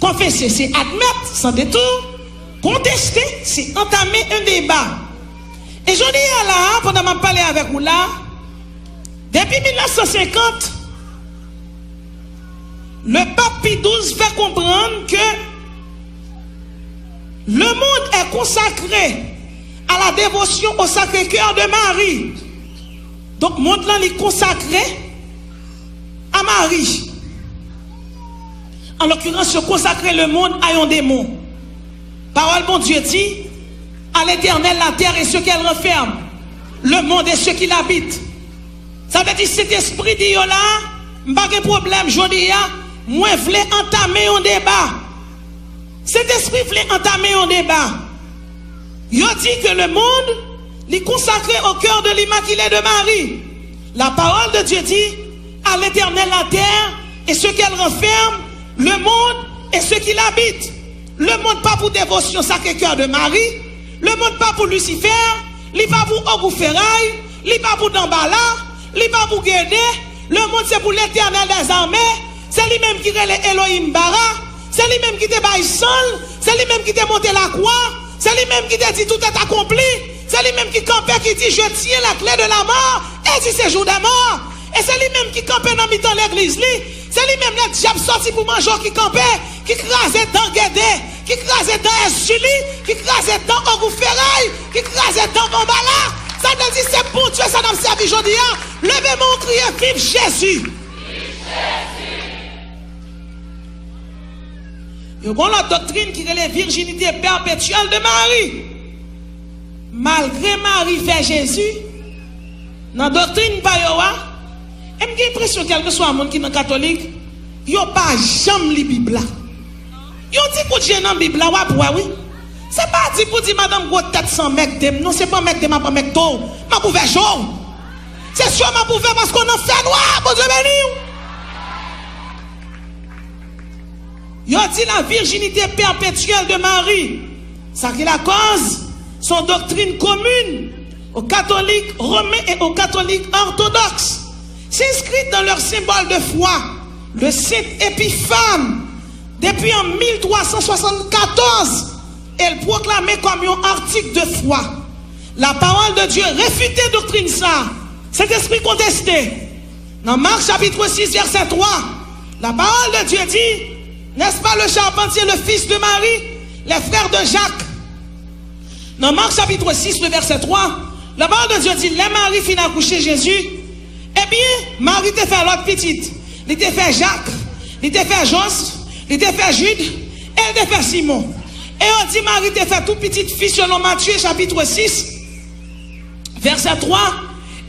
Konfese, se admèt, san detou. Konteste, se antame un deba. E jodi a la, pandan m ap pale avèk ou la, depi mil nèf san senkant, le pap Pi douz fè konprann ke le monde est consacré à la dévotion au Sacré-Cœur de Marie. Donk, mond lan, li konsakre a Mari. An lokirans, yo konsakre le monde a yon demon. Pawòl Bondye di, à l'Éternel la terre et ce qu'elle renferme, le monde et ceux qui l'habitent. Sa vle di, Sentespri di yo la, m pa gen pwoblèm jodi a, mwen vle antame yon deba. Sentespri vle antame yon deba. Yo di ke le monde li consacré au cœur de l'Immaculée de Marie. La parole de Dieu dit, à l'Éternel la terre et ce qu'elle renferme, le monde et ceux qui l'habitent. Le monde pa pou devosyon Sacré-Cœur de Marie. Le monde pa pou Lucifer. Li pa pou ogou feray. Li pa pou Danbala. Li pa pou Gede. Le monde se pou l'Éternel des armées. Se li menm ki rele Elohim Bara. Se li menm ki te bay san l. Se li menm ki te monte lakwa. Se li menm ki te di tout est accompli. Se li menm ki kanpe, ki di, je tiens la clé de la mort et du séjour des morts. E se li menm ki kanpe nan mitan legliz li. Se li menm lè dyab sòti pou manje w ki kanpe, ki kraze dan Gede, ki kraze dan Èzili, ki kraze dan ogou feray, ki kraze dan Danbala. Sa vle di se Bondye sa n ap sèvi jodi a. Leve men w, kriye, viv Jezi! Yo gon lòt doktrin ki rele virginité perpétuelle de Marie. Malgre Mari fè Jezi, nan doktrin pa yo a, e m gen enpresyon kèlkeswa moun ki nan katolik, yo pa janm li Bib la. Yon ti kout je nan Bib la, w ap wè wi. Se pa di pou di madanm gwo tèt san mèg de m, non, se pa mèg de m ap anmèg to w. M ap ouvè je w. Se syo m ap ouvè paske w nan fènwa, Bondye beni w. Yo di la virginité perpétuelle de Marie. Sa ki lakòz, se yon doktrin komin aux catholiques romains et aux catholiques orthodoxes. S'inscrit dans leur symbole de foi, le saint Épiphane, depuis en mille trois cent soixante-quatorze, et le proclamé comme un article de foi. La parole de Dieu réfutait doktrin sa. Sentespri konteste. Nan Mak chapit sis vèsè twa, la parole de Dieu dit, n'est-ce pas le charpentier, le fils de Marie, les frères de Jacques? Nan Mak chapit sis, le vèsè twa, la parole de Dieu dit, lè Mari fin akouche Jezi, ebyen, Mari te fè lòt pitit. Li te fè Jak, li te fè Jos, li te fè Jid, e li te fè Simon. E yo di Mari te fè tou pitit fi selon Matye chapit sis, vèsè twa,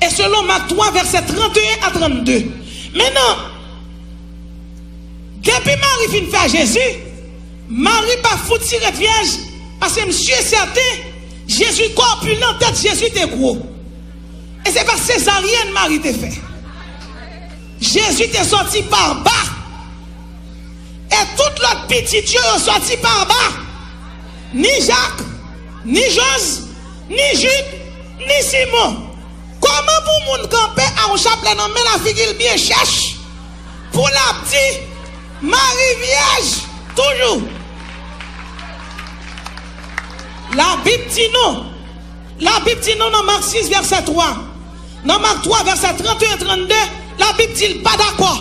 e selon Mak twa, vèsè trannteyen a trannde. Mentnan, depi Mari fin fè Jezi, Mari pa fouti ret vyèj, paske m si e sèten, Jezi kòpilan, tèt Jezi te gwo. E se pa sezaryèn Mari te fè. Jezi te sòti pa anba. E tout lòt pitit yo, yo sòti pa anba. Ni Jak, ni Jos, ni Jid, ni Simon. Kòman pou moun kanpe a yon chaplè nan men l, figi l byen chèch, pou l ap di, Mari vyèj toujou? Labib di nou, Labib di nou nan Mak sis vèsè twa, nan Mak twa vèsè trannteyen, trannde, Labib di l pa dakò.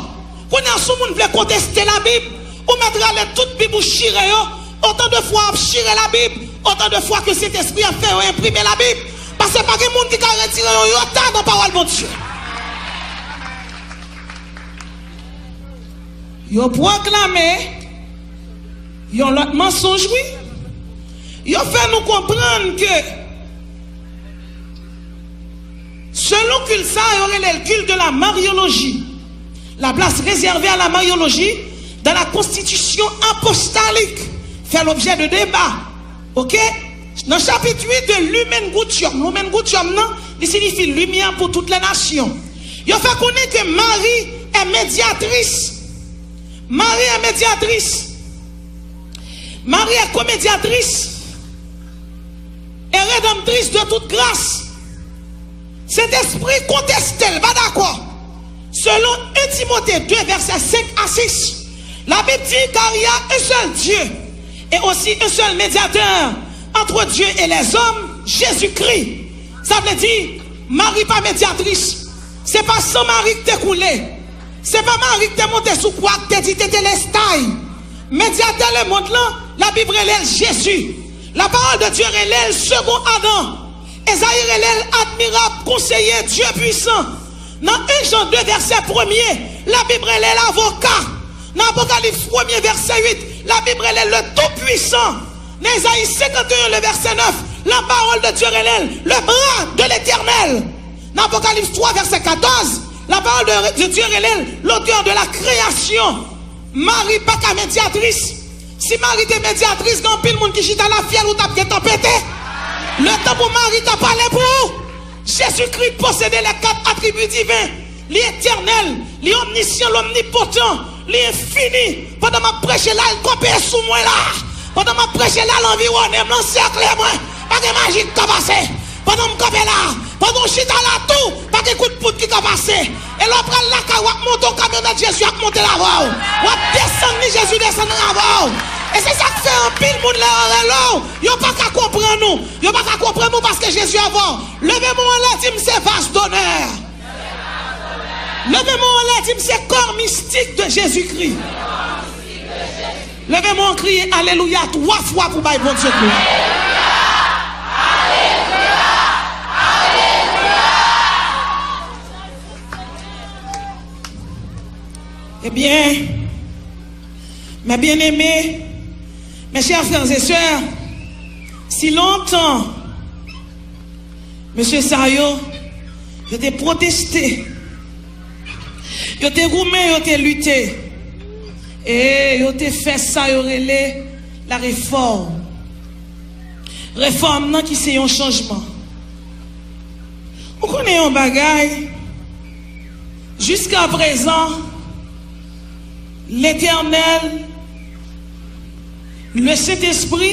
Kounye a, si yon moun vle konteste Labib, ou mèt rale tout Bib ou chire yo, otan de fwa w ap chire Labib, otan de fwa ke Sentespri a fè yo enprime Labib. Paske pa gen moun ki ka retire yon yota nan pawòl Bondye. Yo pwoklame yon lòt mansonj, wi. Yo fè nou konprann ke, selon kilt sa, yo rele l kilt de la Mariologie. La place réservée à la Mariologie dans la constitution apostolique fait l'objet de débats. Ok? Nan chapit uit de Lumen Gentium, Lumen Gentium nan, li siyifi limyè pou tout lè nasyon. Yo fè konnen ke Mari est médiatrice. Mari est médiatrice. Mari est co-médiatrice et rédemptrice de toute grâce. Sentespri konteste l, pa dakò. Selon un Timote de vèsè senk a sis, la Bible dit car il y a un seul Dieu et aussi un seul médiateur entre Dieu et les hommes, Jésus-Christ. Sa vle di, Mari pa medyatris. Se pa san Mari k te koule. Se pa Mari k te monte sou kwa k te di Tetelestay. Medyatè lemonn lan, Labib rele l Jezi. La parole de Dieu rele l Second Adam. Ezayi rele l admirab, konseye, Dye pwisan. Nan en Jan de vèsè premye, Labib rele l avoka. Nan Apokalips premye vèsè uit, Labib rele l le Tout Pwisan. Nan Ezayi senkanteyen le vèsè nèf, la parole de Dieu rele l le bras de l'Éternel. Nan Apokalips twa vèsè katòz, la parole de, de Dieu rele l l'auteur de la création. Mari pa ka medyatris. Si Mari te medyatris, gen anpil moun ki chita la, fyèl ou t ap gentan pete. Le tan pou Mari ta pale pou ou. Jezikri posede les quatre attributs divins. Li etènèl, li omnisyan, li omnipotan, li enfini. Pandan m ap preche la, l kanpe sou mwen la. Pandan m ap preche la, l anviwonnen m, l ansèkle mwen. Pa gen maji k ka pase. Pandan m kanpe la, pandan w chita la tou, pa gen kout poud ki ka pase. E lè w pral lakay, w ap monte yon kamyonèt, Jezi ap monte l avè w. W ap desann li, Jezi desann avè w. E se sa k fè anpil moun lè yo rele w, yo pa ka konprann ou. Yo pa ka konprann ou paske Jezi avè w. Leve men w anlè, di m se vas d'honneur. Leve men w anlè, di m se kò mistik de Jezikri. Leve men w, kriye alelouya twa fwa pou bay Bondye glwa. Ebyen, mes bien-aimés, mes chers frères et sœurs, si lontan mesye sa yo, yo te pwoteste, yo te goumen, yo te lite, e yo te fè sa yo rele la réforme. Refòm nan ki se yon chanjman. Ou konnen yon bagay, jiska prezan, Letènèl, le Sentespri,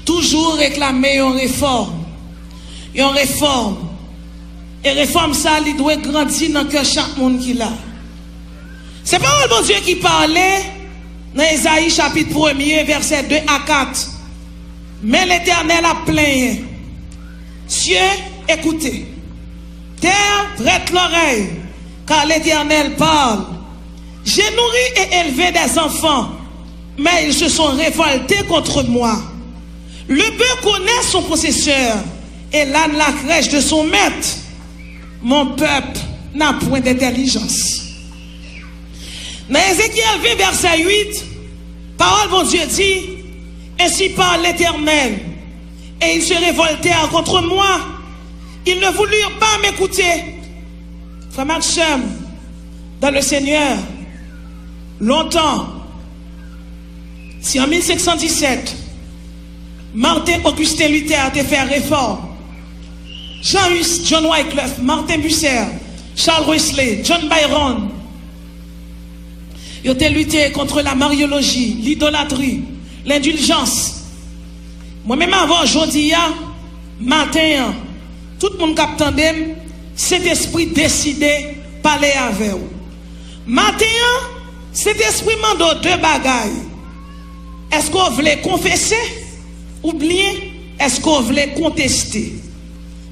toujou reklame yon refòm. Yon refòm. E refòm sa, li dwe grandi nan kè chak moun ki la. Se pawòl Bondye ki pale nan Ezayi chapit premye, vèsè de a kat. Men Letènèl ap plenyen. Cieux, écoutez. Terre, prête l'oreille, car l'Éternel parle. J'ai nourri et élevé des enfants, mais ils se sont révoltés contre moi. Le bœuf connaît son possesseur, et l'âne la crèche de son maître. Mon peuple n'a point d'intelligence. Nan Ezekyèl ven, vèsè uit, pawòl Bondye di, Ainsi parle l'Éternel, et ils se révoltèrent contre moi. Ils ne voulurent pas m'écouter. Frè m ak sè m dans le Seigneur, lontan, si an mil senk san disèt, Martin Augustin Luther te fè refòm, Jean Hus, John Wycliffe, Martin Bucer, Charles Wesley, John Byron, yo te lite kont la maryoloji, lidolatri, lendilzans. Mwen menm avè w jodi a, maten an, tout moun k ap tande m, Sentespri deside pale avè w. Maten an, Sentespri mande w de bagay. Èske w vle konfese oubyen èske w vle konteste?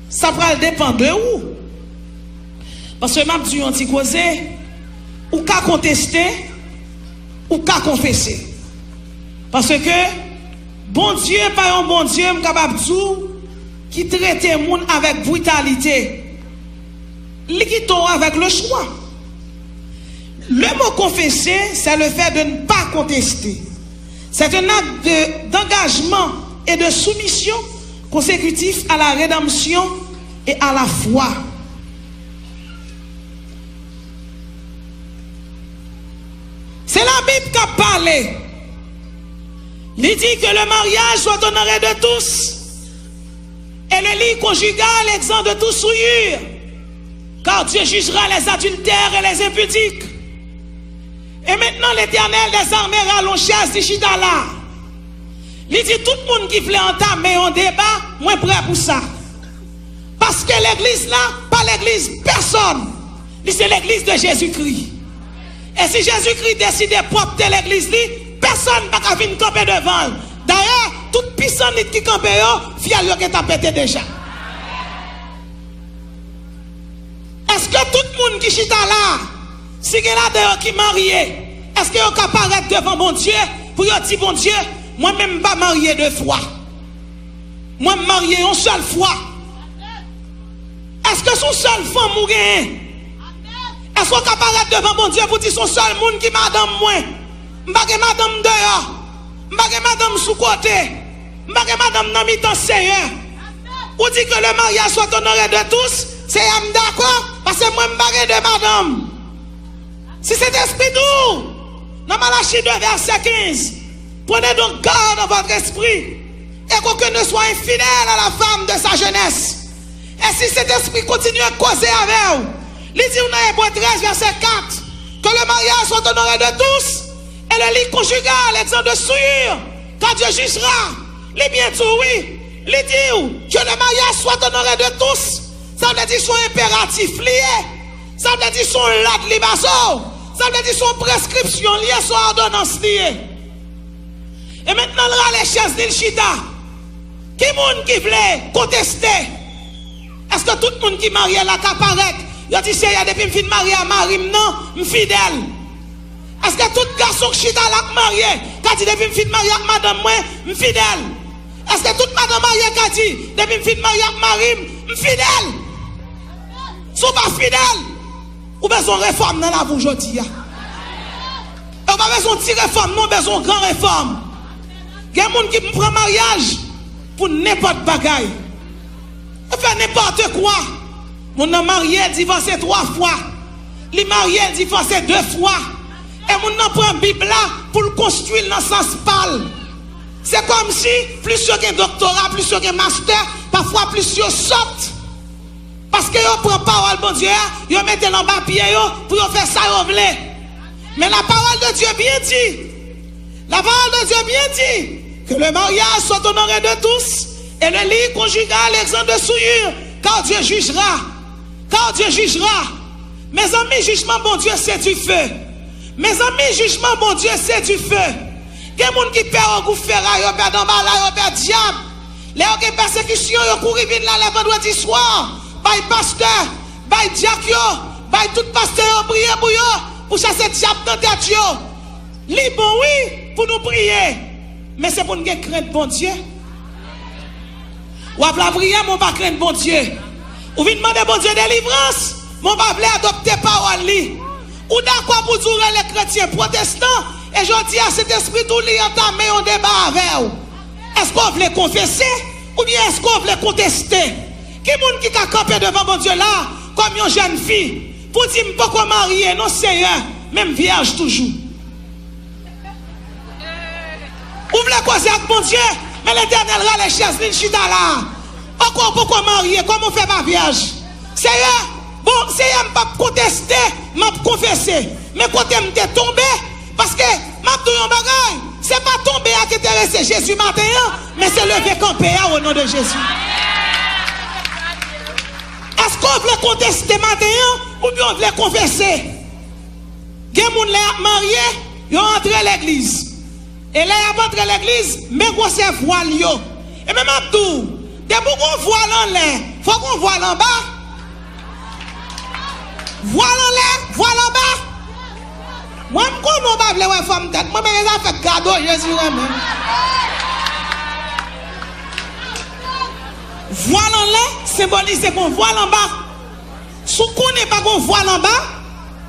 Sa pral depann de ou. Paske m ap di w yon ti koze, ou ka konteste, ou ka konfese. Paske Bondye pa yon Bondye, m kapab di w, ki trete moun avèk britalite. Li kite w avèk le choix. Le mot confesser, c'est le fait de ne pas contester. C'est un acte de, d'engagement et de soumission consécutif à la rédemption et à la foi. Se Labib k ap pale. Li di que le mariage soit honoré de tous et le lit conjugal exempt de toute souillure, car Dieu jugera les adultères et les impudiques. E mentnan Letènèl dèzame rale yon chèz, li chita la. Li di tout moun ki vle antame yon deba, mwen prè pou sa. Paske legliz la pa legliz pèsòn. Li se legliz de Jezikri. E si Jezikri deside pwòpte legliz li, pèsòn pa ka vin kanpe devan l. Dayè, tout pisannit ki kanpe yo, fyèl yo gentan pete deja. Èske tout moun ki chita la, si gen ladan yo ki marye, èske yo ka parèt devan Bondye pou yo di Bondye, mwen menm m pa marye de fwa. Mwen m marye yon sèl fwa. Èske se yon sèl fanm ou genyen? Èske w ka parèt devan Bondye pou di se yon sèl moun ki madanm mwen? M pa gen madanm deyò. M pa gen madanm sou kote. M pa gen madanm nan mitan Seyè. Ou di que le mariage soit honoré de tous, Seyè m dakò, paske mwen m pa gen de madanm. Si Sentespri di w nan Malachi de vèsè kenz, prenez donc garde à votre esprit et qu'aucun ne soit infidèle à la femme de sa jeunesse. E si Sentespri kontinye koze avè w, li di w nan Ebre trèz vèsè kat, que le mariage soit honoré de tous et le lit conjugal exempt de souillure, car Dieu jugera. Li byen di w wi, li di w que le mariage soit honoré de tous. Sa vle di se yon enperatif li ye. Sa vle di se yon lòd li ba w. Sa vle di se yon preskripsyon li ye, se yon òdonans li ye. E mentnan l rale chèz li, l chita. Ki moun ki vle konteste? Èske tout moun ki marye la ka parèt, yo di, Seyè, depi m fin marye a mari m nan, m fidèl? Èske tout gason k chita la k marye ka di, depi m fin marye ak madanm mwen, m fidèl? Èske tout madanm marye ka di, depi m fin marye ak mari m, m fidèl? Si w pa fidèl, ou bezwen refòm nan lavi w jodi a. E w pa bezwen yon ti refòm, non, w bezwen yon gran refòm. Gen moun ki pran maryaj pou nenpòt bagay. Yo fè nenpòt kwa. Moun nan marye, divòse twa fwa. Li marye, divòse de fwa. E moun nan pran Bib la pou l konstwi l nan sans pa l. Se kòmsi plis yo gen doktora, plis yo gen mastè, pafwa plis yo sòt. Paske yo pran pawòl Bondye a, yo mete l anba pye yo pou yo fè sa yo vle. Men la parole de Dieu bien dit, la parole de Dieu bien dit, que le mariage soit honoré de tous et le lit conjugal exempt de souillure, car Dieu jugera. Car Dieu jugera. Mezanmi, jijman Bondye se dife. Mezanmi, jijman Bondye se dife. Gen moun ki pè ogou feray, yo pè danbala, yo pè dyab. Lè yo gen pèsekisyon, yo kouri vin la lè vandredi swa, bay pastè, bay dyak yo, bay tout pastè yo priye pou yo, pou chase dyab nan tèt yo. Li bon wi pou nou priye, men se pou n gen krent Bondye. W ap lapriyè, men w pa krent Bondye. Ou vin mande Bondye delivrans, men w pa vle adopte pawòl li. Ou dakò pou di w rele kretyen pwotestan, e jodi a Sentespri di w li antame yon deba avè w. Èske w vle konfese oubyen èske w vle konteste? Ki moun ki ka kanpe devan Bondye la kòm yon jèn fi pou di, m poko marye non Seyè, men m vyèj toujou? Ou vle koze ak Bondye, men Letènèl rale chèz li, l chita la. Ankò w poko marye, kòman w fè pa vyèj? Seyè, bon, Seyè, m p ap konteste, m ap konfese. Men kote m te tonbe, paske m ap di w yon bagay, se pa tonbe a ki enterese Jezi maten an, men se leve kanpe a, o non de Jezi. Èske w vle konteste maten an, oubyen w vle konfese? Gen moun lè y ap marye, yo antre legliz. E lè y ap antre legliz, men gwosè vwal yo. Ebyen m ap di w, depi w gen yon vwal anlè, fòk w gen yon vwal anba. Vwal anlè, vwal anba. Mwen m konnen w pa vle wè fòm tèt mwen, men gen zafè gado Jezi renmen. Vwal anlè senbolize gen yon vwal anba. Si w konnen pa gen yon vwal anba,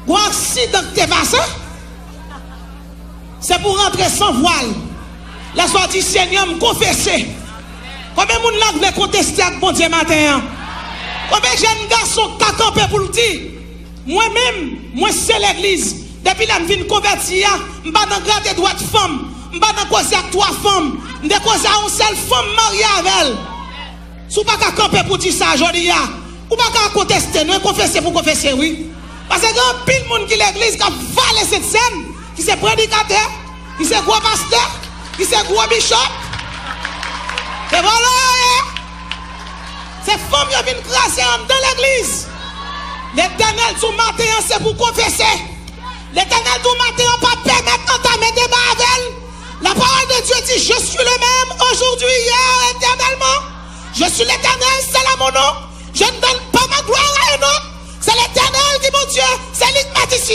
gen yon aksidan ki te pase. Se pou w rantre san vwal. Lè sa w di, Senyè, m konfese. Konbyen moun la k vle konteste ak Bondye maten an? Konbyen jèn gason k ka kanpe pou l di, mwen menm, mwen se legliz. Depi lè m vin konvèti a, m pa nan grate dwèt fanm. M pa nan koze ak twa fanm. M te koze a yon sèl fanm marye avè l. Si w pa ka kanpe pou di sa jodi a, ou pa ka konteste non, e konfese pou konfese wi. Paske gen anpil moun ki legliz k ap vale Sentsèn, ki se predikatè, ki se gwo pastè, ki se gwo bishop. Se vòlò yo ye. Se fanm yo vin kraze anndan legliz. Letènèl di w maten an se pou konfese. Letènèl di w maten an pa pèmèt antame deba avè l. La parole de Dieu dit, je suis le même aujourd'hui, hier, éternellement. Je suis l'Éternel, c'est là mon nom. Je ne donne pas ma gloire à un autre. C'est l'Éternel qui est mon Dieu, c'est lui qui m'a dit si.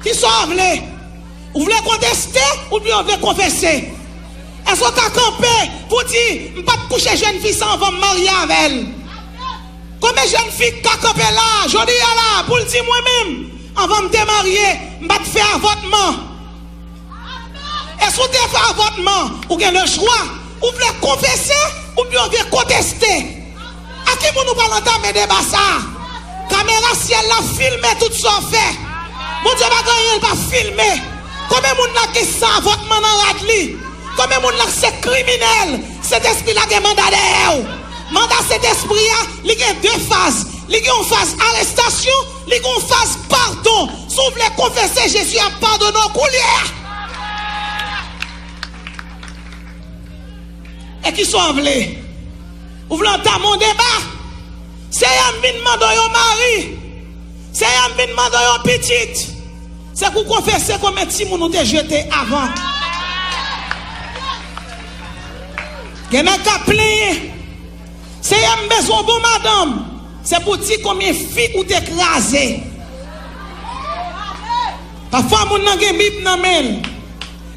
Kisa w vle? Ou vle konteste oubyen w vle konfese? Èske w ka kanpe pou di, m pa t kouche jèn fi sa anvan m marye avè l? Konbyen jèn fi k ka kanpe la, jodi a la, pou l di mwen menm, anvan m te marye, m pa t fè avòtman? Èske w te fè avòtman? Ou gen lechwa. Ou vle konfese oubyen w vle konteste? A ki moun ou pral antame deba sa a? Kamera syèl la filme tout sa w fè. Bondye pa gen anyen l pa filme. Konbyen moun la gen san avòtman nan rad li? Konbyen moun la se kriminèl? Sentespri la gen manda dèyè w. Manda Sentespri a, li gen de faz. Li gen yon faz arestasyon, li gen yon faz padon. Si w vle konfese, Jezi ap padone w koulye a. E kisa w vle? Ou vle antame yon deba? Seyè, m vin mande w yon mari. Seyè, m vin mande w yon pitit. Se pou konfese konbyen timoun ou te jete avan. Gen nèg k ap plenyen. Seyè, m bezwen yon bon madanm. Se pou di konbyen fi ou te kraze. Pafwa moun nan gen Bib nan men l.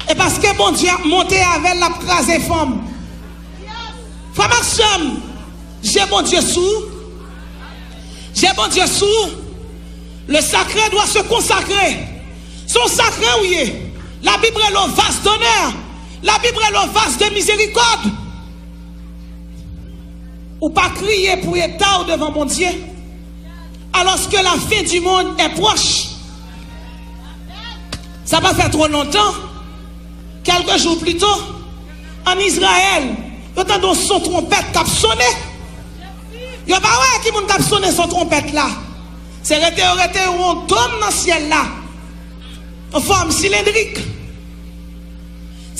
E paske Bondye ap monte avè l, l ap kraze fanm. Frè m ak sè m, je Bondye sou ou. Je Bondye sou ou. Le sacré doit se consacrer. Se yon sakre ou ye. Labib rele w vase d'honneur. Labib rele w vase de miséricorde. Ou pa kriye pou eta w devan Bondye, alòske la fin du monde est proche. Sa pa fè twò lontan, kèlke jou pito, ann Izrayèl, yo tande yon son twonpèt k ap sone. Yo pa wè ki moun k ap sone son twonpèt la. Se rete yo rete yon dòm nan syèl la, an fòm silendrik.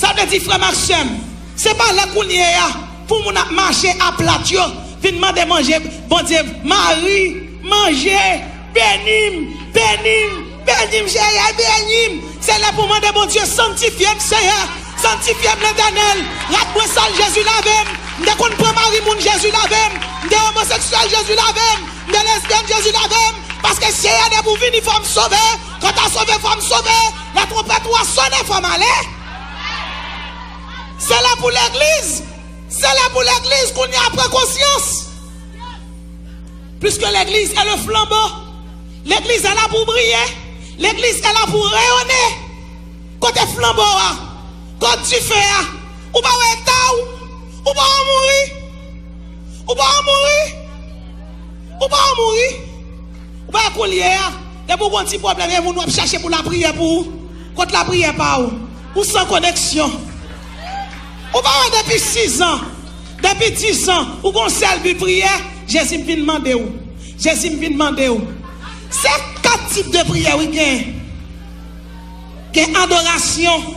Sa vle di, frè m ak sè m, se pa lè kounye a pou moun ap mache a plat yo vin mande manje, Bondye, Mari, manje, beni m, beni m, beni m, Seyè, beni m. Se lè pou mande Bondye, sanktifye m, Seyè, sanktifye m, Letènèl. Rad mwen sal, Jezi lave m. M te konn pran mari moun, Jezi lave m. M te omoseksyèl, Jezi lave m. M te lesbyèn, Jezi lave m. Paske Seyè, depi w vini, fò m sove. Kan w ta sove, fò m sove. Lè twonpèt ou a sonnen, fò m ale. Se lè pou legliz. Se lè pou legliz kounye a pran konsyans. Puisque l'église est le flambeau. L'église est là pour briller. L'église est là pour rayonner. Kote flanbo a? Kote dife a? Ou pa wè eta w? Ou pa wè mouri? Ou pa wè mouri? Ou pa wè mouri? Ou pa wè kounye a, depi w gon ti pwoblèm, e moun w ap chache pou lapriyè pou ou. Kot lapriyè pa ou? Ou san koneksyon. Ou pa wè depi sis an, depi dis an, ou gon sèl bi priyè, Jezi m vin mande w. Jezi m vin mande w. Se kat tip de priyè wi gen. Gen adorasyon,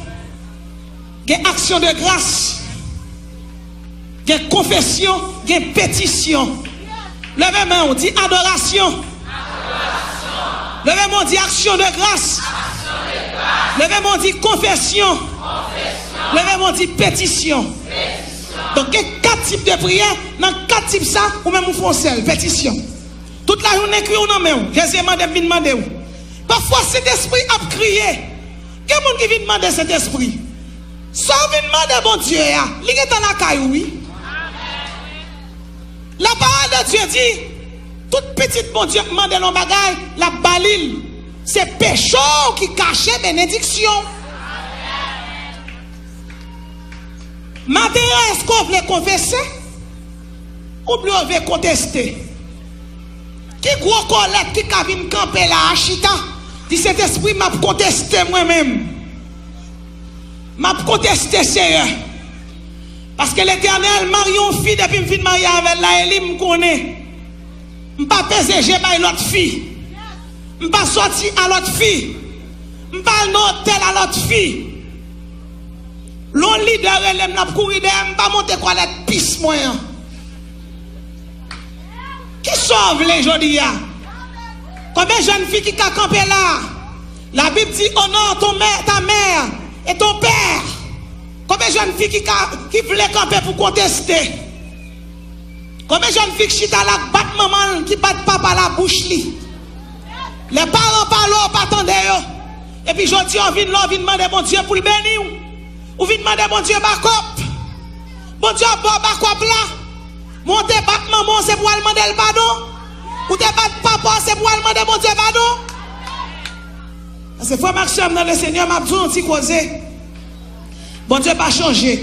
gen aksyon de gras, gen konfesyon, gen petisyon. Leve men w, di adorasyon. Leve men w, di aksyon de gras. Leve men w, di konfesyon. Leve men w, di petisyon. Donk, gen kat tip de priyè. Nan kat tip sa, ou menm ou fè yon sèl, petisyon. Tout lajounen kwi w nan men w. Jezi mande m vin mande w. Pafwa, Sentespri ap kriye. Gen moun ki vin mande Sentespri. Sa w vin mande Bondye a, li gentan lakay ou, wi. La parole de Dieu dit, tout pitit Bondye k mande l yon bagay, l ap ba li l. Se peche w ki kache benediksyon w. Maten an, èske w vle konfese? Oubyen w vle konteste? Ki gwo kòlèt ki ka vin kanpe la a chita, di, Sentespri, m ap konteste mwen menm. M ap konteste, Seyè. Paske Letènèl, m marye yon fi, depi m fin marye avè l la, e li m konnen. M pa peze je bay lòt fi. M pa sòti a lòt fi. M pa al nan otèl a lòt fi. Lè yon lidè rele m, l ap kouri dèyè m, m pa monte kwalèt pis mwen an. Kisa w vle jodi a? Konbyen jèn fi ki ka kanpe la? Labib di, honore ton mè, ta mère et ton père. Konbyen jèn fi ki ka, ki vle kanpe pou konteste? Konbyen jèn fi ki chita la, k bat manman l, ki bat papa l a bouch li? Lè paran pale w, w pa tande yo. Epi jodi a, w vin la, w vin mande Bondye pou l beni w. Ou vin mande Bondye bakòp. Bondye ap ba w bakòp la. Men w te bat manman w, se pou w al mande l padon. Ou te bat papa w, se pou w al mande Bondye padon. Paske frè m ak sè m nan Lesenyè, m ap di w yon ti koze. Bondye pa chanje.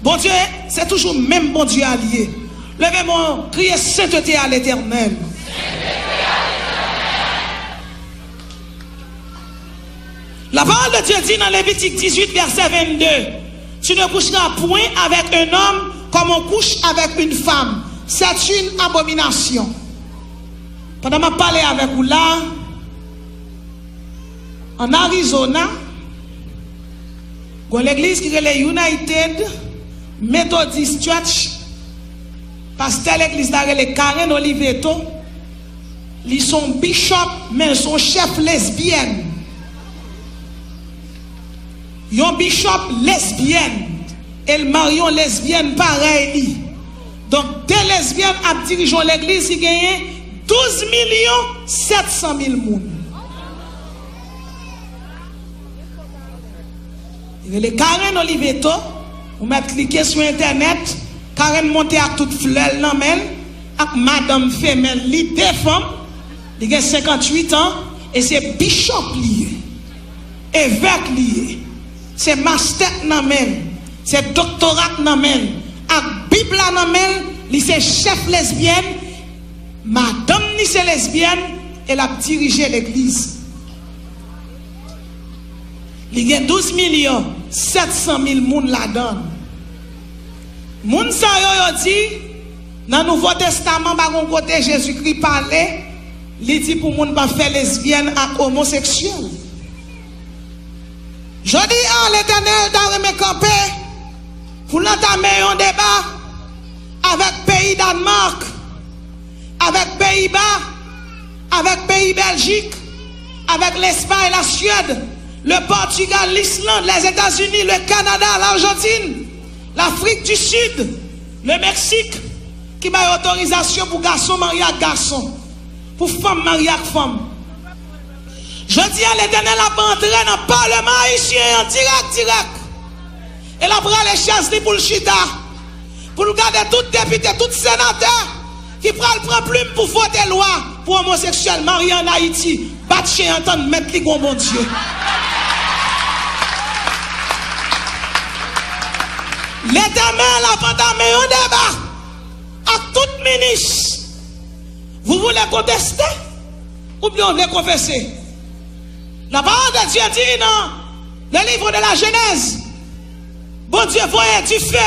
Bondye, se toujou menm Bondye a li ye. Leve men w, kriye, sentete a Letènèl. La parole de Dieu dit dans Lévitique dix-huit, verset vingt-deux, tu ne coucheras point avec un homme comme on couche avec une femme. C'est une abomination. Pandan m ap pale avèk ou la, an Arizona, gon legliz ki rele United Methodist Church, pastè legliz la rele Karen Oliveto, li se yon bishop, men l se yon chèf lesbyèn. Yon bishop lesbyèn, e l marye yon lesbyèn parèy li. Donk, de lesbyèn ap dirije yon legliz ki genyen douz milyon sèt san mil moun. Li rele Karen Oliveto, ou mèt klike sou entènèt, Karen monte ak tout flè l nan men l, ak madanm femèl li, de fanm, li gen senkanntuit an, e se bishop li ye. Evèk li ye. Se mastè k nan men l, se doktora k nan men l, ak Bib la nan men l, li se chèf lesbyèn, madanm li se lesbyèn, e l ap dirije legliz. Li gen douz milyon sèt san mil moun ladan l. Moun sa yo, yo di, nan Nouvo Testaman, pa gon kote Jezikri pale, li di pou moun pa fè lesbyèn ak omoseksyèl. Jodi a, Letènèl ta renmen kanpe pou l antame yon deba avèk peyi Dànmak, avèk Peyiba, avèk peyi Bèljik, avèk Lespay, Lasyèd, le Pòtigal, Lisland, Lèzetazini, le Kanada, Lajantin, Lafrik di Sid, le Meksik, ki bay otorizasyon pou gason marye ak gason, pou fanm marye ak fanm. Jodi a, Letènèl ap antre nan palman ayisyen an dirèk, dirèk. E l ap rale chèz li pou l chita, pou l gade tout depite, tout senatè ki pral pran plim pou vote lwa pou omoseksyèl marye ann Ayiti. Bat chen an, tann mèt li gon Bondye. Letènèl ap antame yon deba ak tout minis. Vous voulez contester? Oubyen w vle konfese? La parole de Dieu dit dans le livre de la Genèse, Bondye voye dife.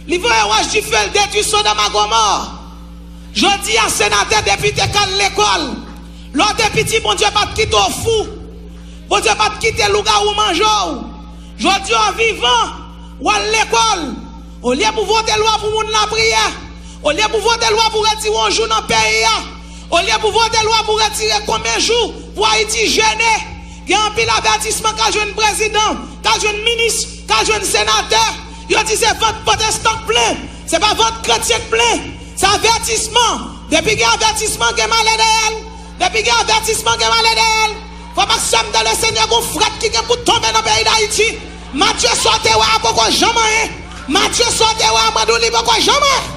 Li voye wòch dife, l detwi Sodòm ak Gomò. Jodi a, senatè, depite k al lekòl. Lè w te piti, Bondye pa t kite w fou. Bondye pa t kite lougawou manje w. Jodi a, w vivan, w al lekòl. Olye pou vote lwa pou moun lapriyè, olye pou vote lwa pou retire yon jou nan peyi a, olye pou vote lwa pou retire konbyen jou pou Ayiti jene, gen anpil avètisman k al jwenn prezidan, k al jwenn minis, k al jwenn senatè. Yo di se vant pwotestan k plen, se pa vant kretyen k plen. Se avètisman. Depi gen avètisman, gen malè dèyè l. Depi gen avètisman, gen malè dèyè l. Frè m ak sè m nan Lesenyè, gon frèt ki gen pou tonbe nan peyi Dayiti. Matye sa w te wè a poko janm anyen. Matye sa w te wè a Mandouli poko janm anyen.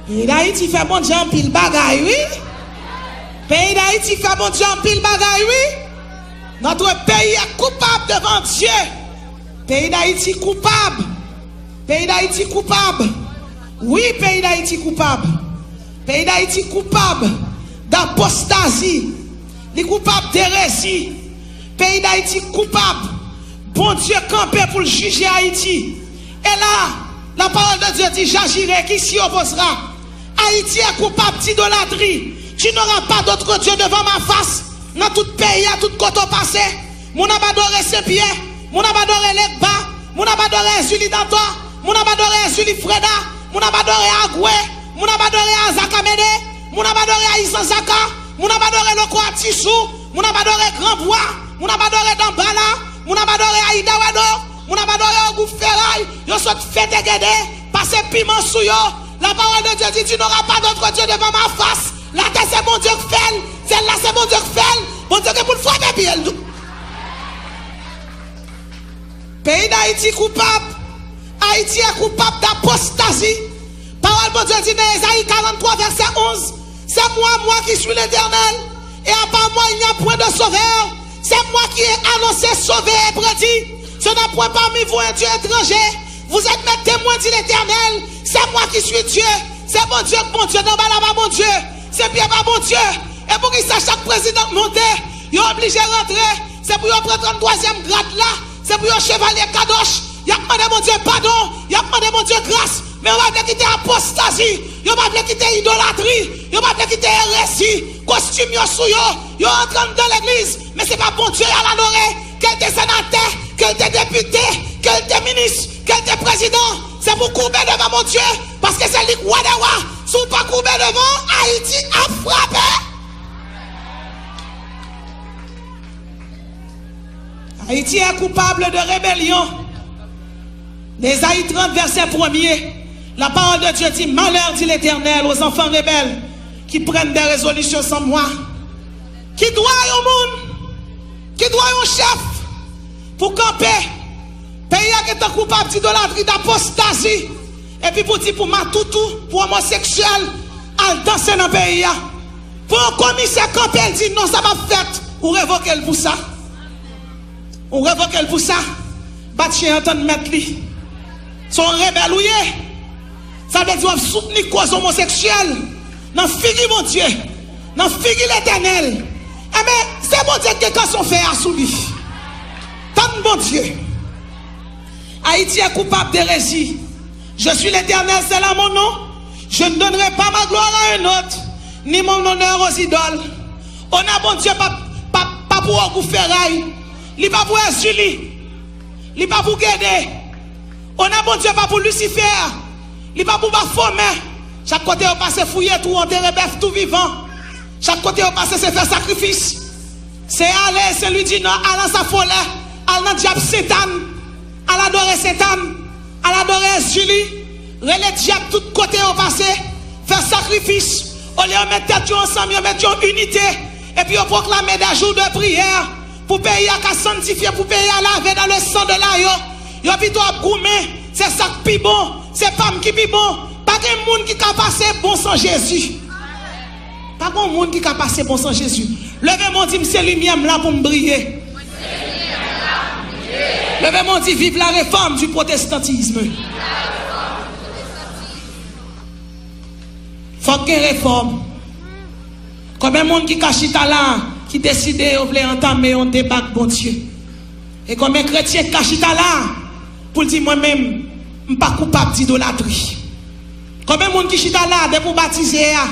Peyi Dayiti fè Bondye anpil bagay, wi. Peyi Dayiti fè Bondye anpil bagay, wi. Notre pays est coupable devant Dieu. Peyi Dayiti koupab. Peyi Dayiti koupab. Wi, peyi Dayiti koupab. Peyi Dayiti koupab dapostazi. Li koupab derezi. Peyi Dayiti koupab. Bondye kanpe pou l jije Ayiti. E la, la parole de Dieu dit, j'agirai, qui s'y opposera? Haïti est coupable d'idolâtrie. Tu n'auras pas d'autre Dieu devant ma face. Nan tout peyi a, tout kote w pase, moun ap adore Sen Pyè, moun ap adore Legba, moun ap adore Ezili Dantò, moun ap adore Ezili Freda, moun ap adore Agwe, moun ap adore Azaka Mede, moun ap adore Ayizan Zaka, moun ap adore Loko Atisou, moun ap adore Gran Bwa, moun ap adore Danbala, moun ap adore Ayida Wèdo, moun ap adore Ogou Feray, yo sot fete gede, pase piman sou yo. La parole de Dieu dit, tu n'auras pas d'autre Dieu devant ma face. Latè se Bondye k fè l, syèl la se Bondye k fè l, Bondye gen pou l frape pye l tou. Peyi Dayiti koupab. Haïti est coupable d'apostasie. Pawòl Bondye di nan Ezayi karant twa vèsè onz, c'est moi, moi qui suis l'Éternel, et à part moi, il n'y a point de sauveur. C'est moi qui ai annoncé, sauvé et prédit. Ce n'est point parmi vous un Dieu étranger. Vous êtes mes témoins, dit l'Éternel. C'est moi qui suis Dieu. Se Bondye k Bondye, Danbala pa Bondye. Sen Pyè pa Bondye. E poukisa chak prezidan k monte, yo oblije rantre? Se pou yo pran tranntwazyèm grad la. Se pou yo chevalye kadoch. Y ap mande Bondye padon. Y ap mande Bondye gras. Men yo pa vle kite apostazi. Yo pa vle kite idolatri. Yo pa vle kite erezi. Kostim yo sou yo. Yo antre anndan legliz. Men se pa Bondye y al adore. Ke l te senatè, ke l te depite, ke l te minis, ke l te prezidan. Se pou w koube devan Bondye. Paske se li k wa dè wa. Si w pa koube devan, Ayiti ap frape. Haïti est coupable de rébellion. Ezayi trant, vèsè premye, la parole de Dieu dit, malheur, dit l'Éternel, aux enfants rebelles qui prennent des résolutions sans moi. Ki dwa yon moun, ki dwa yon chèf pou kanpe? Peyi a gentan koupab d'idolatri, d'apostasie. Epi pou di pou matoutou, pou omoseksyèl, al danse nan peyi a. Pou yon komisè kanpe, l di non, sa p ap fèt. Ou revoke l pou sa. Ou revoke l pou sa. Bat chen an tann mèt li. Se yon rebèl ou ye. Sa vle di w ap soutni koz omoseksyèl nan figi Bondye, nan figi Letènèl. Enben, se Bondye ki gen kanson fè a sou li. Tann Bondye. Haïti est coupable d'hérésie. Je suis l'Éternel, c'est là mon nom. Je ne donnerai pas ma gloire à un autre, ni mon honneur aux idoles. Ona Bondye pa, pa, pa pou Ogou Feray. Li pa pou Èzili. Li pa pou Gede. Ona Bondye pa pou Lisifè. Li pa pou Bafomè. Chak kote yo pase fouye twou, antere bèf tou vivan. Chak kote yo pase se fè sakrifis. Se ale, se li di non, al nan Safolè, al nan dyab Sentàn, al adore Sentàn, al adore Èzili, rele dyab tout kote yo pase, fè sakrifis. Olye yo met tèt yo ansanm, yo met yon inite, epi yo pwoklame des jours de prière pou peyi a ka sanntifye, pou peyi a lave dans le sang de l'agneau. Yo pito ap goumen, se sa k pi bon, se pa m ki pi bon. Pa gen moun ki ka pase bon san Jezi. Pa gen moun ki ka pase bon san Jezi. Leve men w, di m, se limyè m la pou m briye. Leve men w, di, vive la réforme du protestantisme. Fòk gen refòm. Konbyen moun ki ka chita la, ki deside yo vle antame yon deba ak Bondye? E konbyen kretyen ki ka chita la pou l di, mwen menm, m pa koupab d'idolatri? Konbyen moun ki chita la, depi w batize a,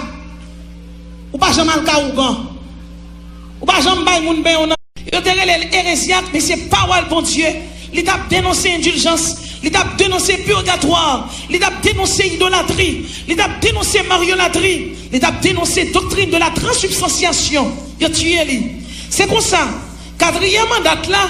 ou pa janm al ka ougan? Ou pa janm bay moun benyen w nan. Yo te rele l erezyak, men se pawòl Bondye. Li t ap denonse endiljans, li t ap denonse pirgatwa, li t ap denonse idolatri, li t ap denonse maryolatri, li t ap denonse doktrin de la transubstantiation. Yo tiye li. Se konsa, katriyèm an dat la,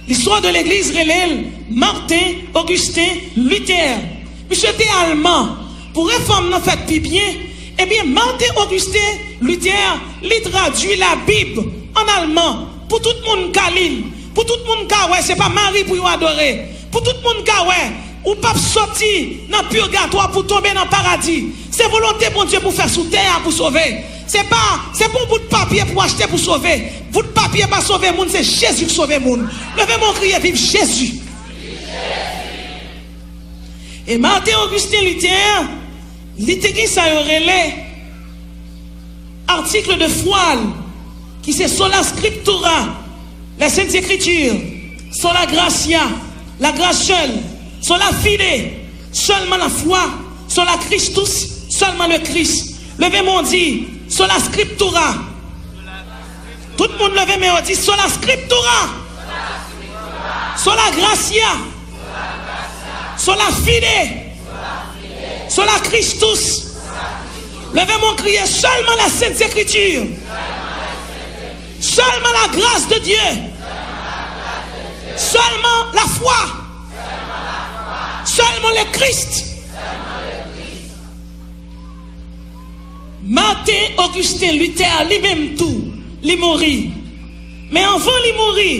listwa de legliz rele l Martin Augustin Luther. Misye te alman. Pou refòm nan fèt pi byen, ebyen, Martin Augustin Luther, li tradui Labib ann alman pou tout moun ka li l, pou tout moun ka wè se pa Mari pou yo adore, pou tout moun ka wè ou p ap soti nan pirgatwa pou tonbe nan paradi. Se volonte Bondye pou fè sou tè a pou sove. Se pa, se pa yon bout papye pou achte pou sove. Bout papye pa sove moun, se Jezi k sove moun. Leve men w, kriye, viv Jezi! E Martin Augustin Luther, li te gen sa yo rele article de foi l, ki se Sola Scriptura. Les Saintes Écritures, sola gratia, la grâce seule, sola fide, seulement la foi, sola Christus, seulement le Christ. Leve men w di, sola scriptura. Tout moun leve men yo di, sola scriptura, sola gratia, sola fide, sola Christus. Leve men w kriye, seulement les Saintes Écritures. Seulement la grâce de Dieu. Seulement la foi. Seulement le Christ. Martin Augustin Luther li menm tou, li mouri. Men anvan li mouri,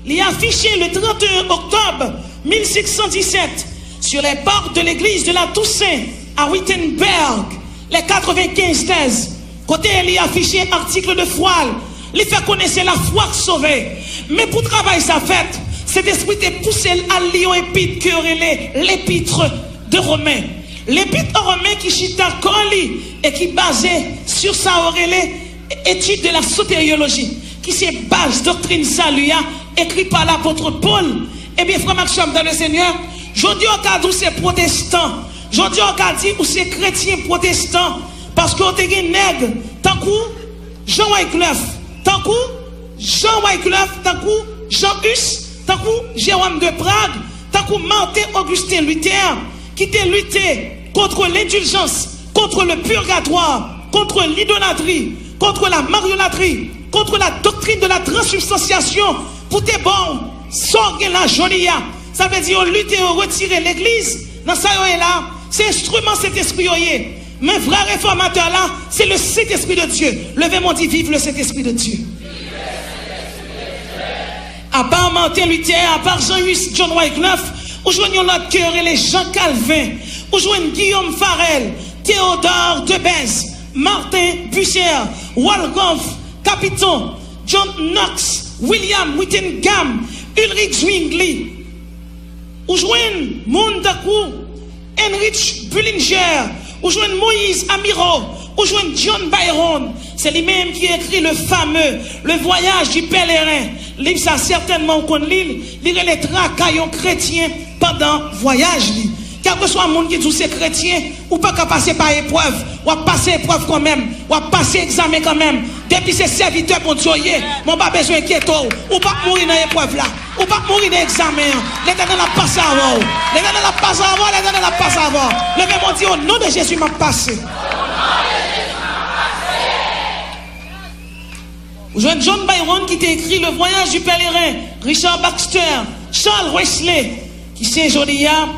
li afiche le trente et un octobre mille cinq cent dix-sept sur les portes de l'église de la Toussaint à Wittenberg, les quatre-vingt-quinze thèses. Kote li afiche article de foi l, li fè konnen se lafwa k sove. Men pou travay sa fèt, Sentespri te pouse l al li yon epit ke yo rele L'Épître de Romains. Lepit o Romen ki chita kò li e ki baze sou sa yo rele Étude de la sotériologie, ki se baz doktrin sali a, ekri pa lapot Pòl. Ebyen, frè m ak sè m dans le Seigneur, jodi a w ka di w se pwotestan. Jodi a w ka di ou se kretyen pwotestan. Paske w te gen nèg tankou Jean Wycliffe, tankou Jean Wycliffe, tankou Jean Hus, tankou Jérôme de Prague, tankou Martin Augustin Luther, ki te lite contre l'indulgence, contre le purgatoire, contre l'idolâtrie, contre la mariolatrie, contre la doctrine de la transubstantiation, pou te ba w sa w gen la jodi a. Sa vle di yo lite, yo retire legliz nan sa yo ye la. Se enstriman Sentespri yo ye. Men vrè refòmatè la, se le Saint-Esprit de Dieu. Leve men w di, vive le Saint-Esprit de Dieu. Apa Martin Luther, apa Jean Hus, John Wycliffe, ou jwenn yon lòt ke yo rele Jean Calvin, ou jwenn Guillaume Farel, Théodore de Bèze, Martin Bucer, Wolfgang Capito, John Knox, William Whittingham, Ulrich Zwingli. Ou jwenn moun tankou Heinrich Bullinger, ou jwenn Moïse Amirault, ou jwenn John Byron. Se li menm ki ekri le fameux Le Voyage du Pèlerin. Liv sa, sètènman ou konn li l, li rele Traka yon kretyen pandan vwayaj li. Kèlkeswa moun ki di w se kretyen, ou pa ka pase pa eprèv, w ap pase eprèv kanmenm, w ap pase egzamen kanmenm. Depi se sèvitè Bondye w ye, men w pa bezwen enkyete w, ou p ap mouri nan eprèv la. Ou p ap mouri nan egzamen an. Letènèl ap pase avè w. Letènèl ap pase avè w. Letènèl ap pase avè w. Leve men w di, o non de Jezi, m ap pase. Ou jwenn John Byron ki te ekri Le Voyage du Pèlerin, Richard Baxter, Charles Wesley, ki se jodi a,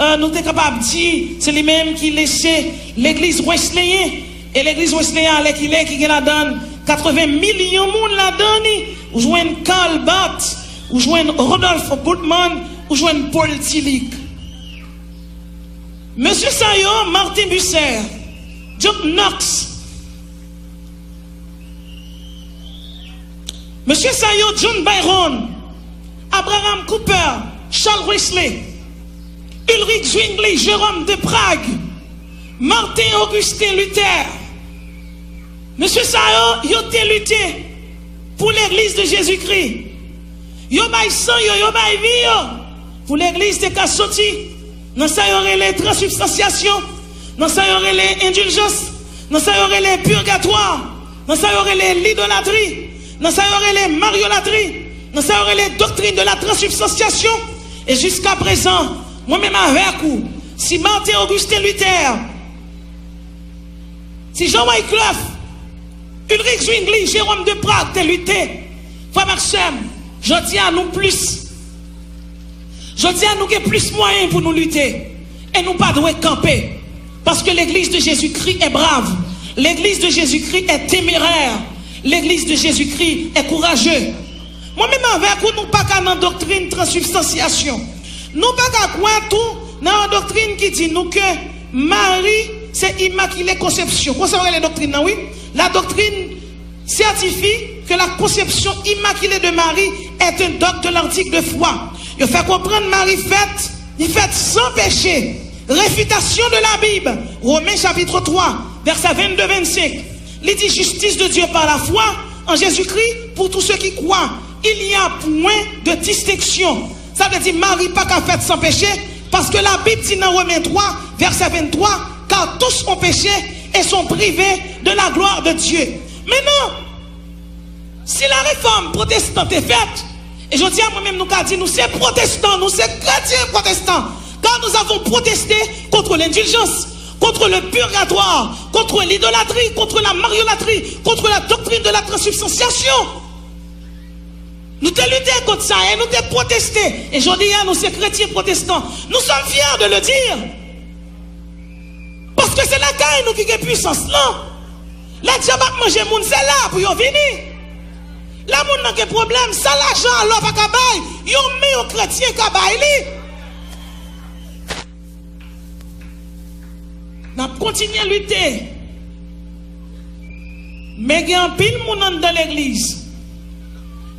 euh, nou te kapab di, se li menm ki lese legliz wesleyen. E legliz wesleyen, alèkile, ki gen ladan l katreven milyon moun ladan li. Ou jwenn Karl Barth, ou jwenn Rudolf Bultmann, ou jwenn Paul Tillich. Mesye sa yo, Martin Bucer, John Knox, mesye sa yo, John Byron, Abraham Kuyper, Charles Wesley, Ulrich Zwingli, Jérôme de Prague, Martin Augustin Luther, mesye sa yo, yo te lite pou Legliz de Jezikri. Yo bay san yo, yo bay vi yo pou legliz te ka soti nan sa yo rele transibstansyasyon, nan sa yo rele endiljans, nan sa yo rele pirgatwa, nan sa yo rele lidolatri, nan sa yo rele maryolatri, nan sa yo rele doktrin de la transibstansyasyon. E jiskaprezan, mwen menm avèk ou, si Martin Augustin Luther, si Jean Wycliffe, Ulrich Zwingli, Jérôme de Prague te lite, frè m ak sè m, jodi a nou plis. Jodi a nou gen plis mwayen pou nou lite. E nou pa dwe kanpe. Paske Legliz de Jezikri est brave. Legliz de Jezikri est téméraire. Legliz de Jezikri est courageux. Mwen menm avèk ou, nou pa ka nan doktrin transibstansyasyon. Nou pa ka kwè tou nan yon doktrin ki di nou ke Mari se Imakile Konsepsyon. Konsa yo rele doktrin nan, wi. La doctrine certifie que la conception immaculée de Marie est un dogme de l'article de foi. Yo fè konprann Mari fèt, li fèt san peche. Réfutation de la Bible, Romains chapitre trois, versets vingt-deux, vingt-cinq. Li di, justice de Dieu par la foi en Jésus-Christ pour tous ceux qui croient. Il y a point de distinction. Sa vle di mari pa ka fèt san peche, paske Labib di nan Romen twa, vèsè venntwa, car tous ont péché et sont privés de la gloire de Dieu. Maintenant, si la réforme protestante est faite, e jodi a mwen menm nou ka di nou se pwotestan, nou se kretyen pwotestan, car nous avons protesté contre l'indulgence, contre le purgatoire, contre l'idolâtrie, contre la mariolatrie, contre la doctrine de la transubstantiation. Nou te lite kont sa e nou te pwoteste. E jodi a nou se kretyen pwotestan. Nous sommes fiers de le dire. Paske se lakay nou ki gen pwisans lan. Lè dyab ap manje moun, se la pou yo vini. Lè moun nan gen pwoblèm, sa lajan alò pa ka bay, yon men yon kretyen ka bay li. N ap kontinye lite. Men gen anpil moun anndan legliz.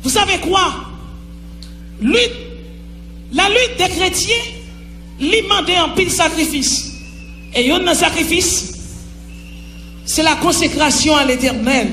Vous savez quoi? Lit, la lit de kretyen, li mande anpil sakrifis. E youn nan sakrifis, se la konsekrasyon a Letènèl.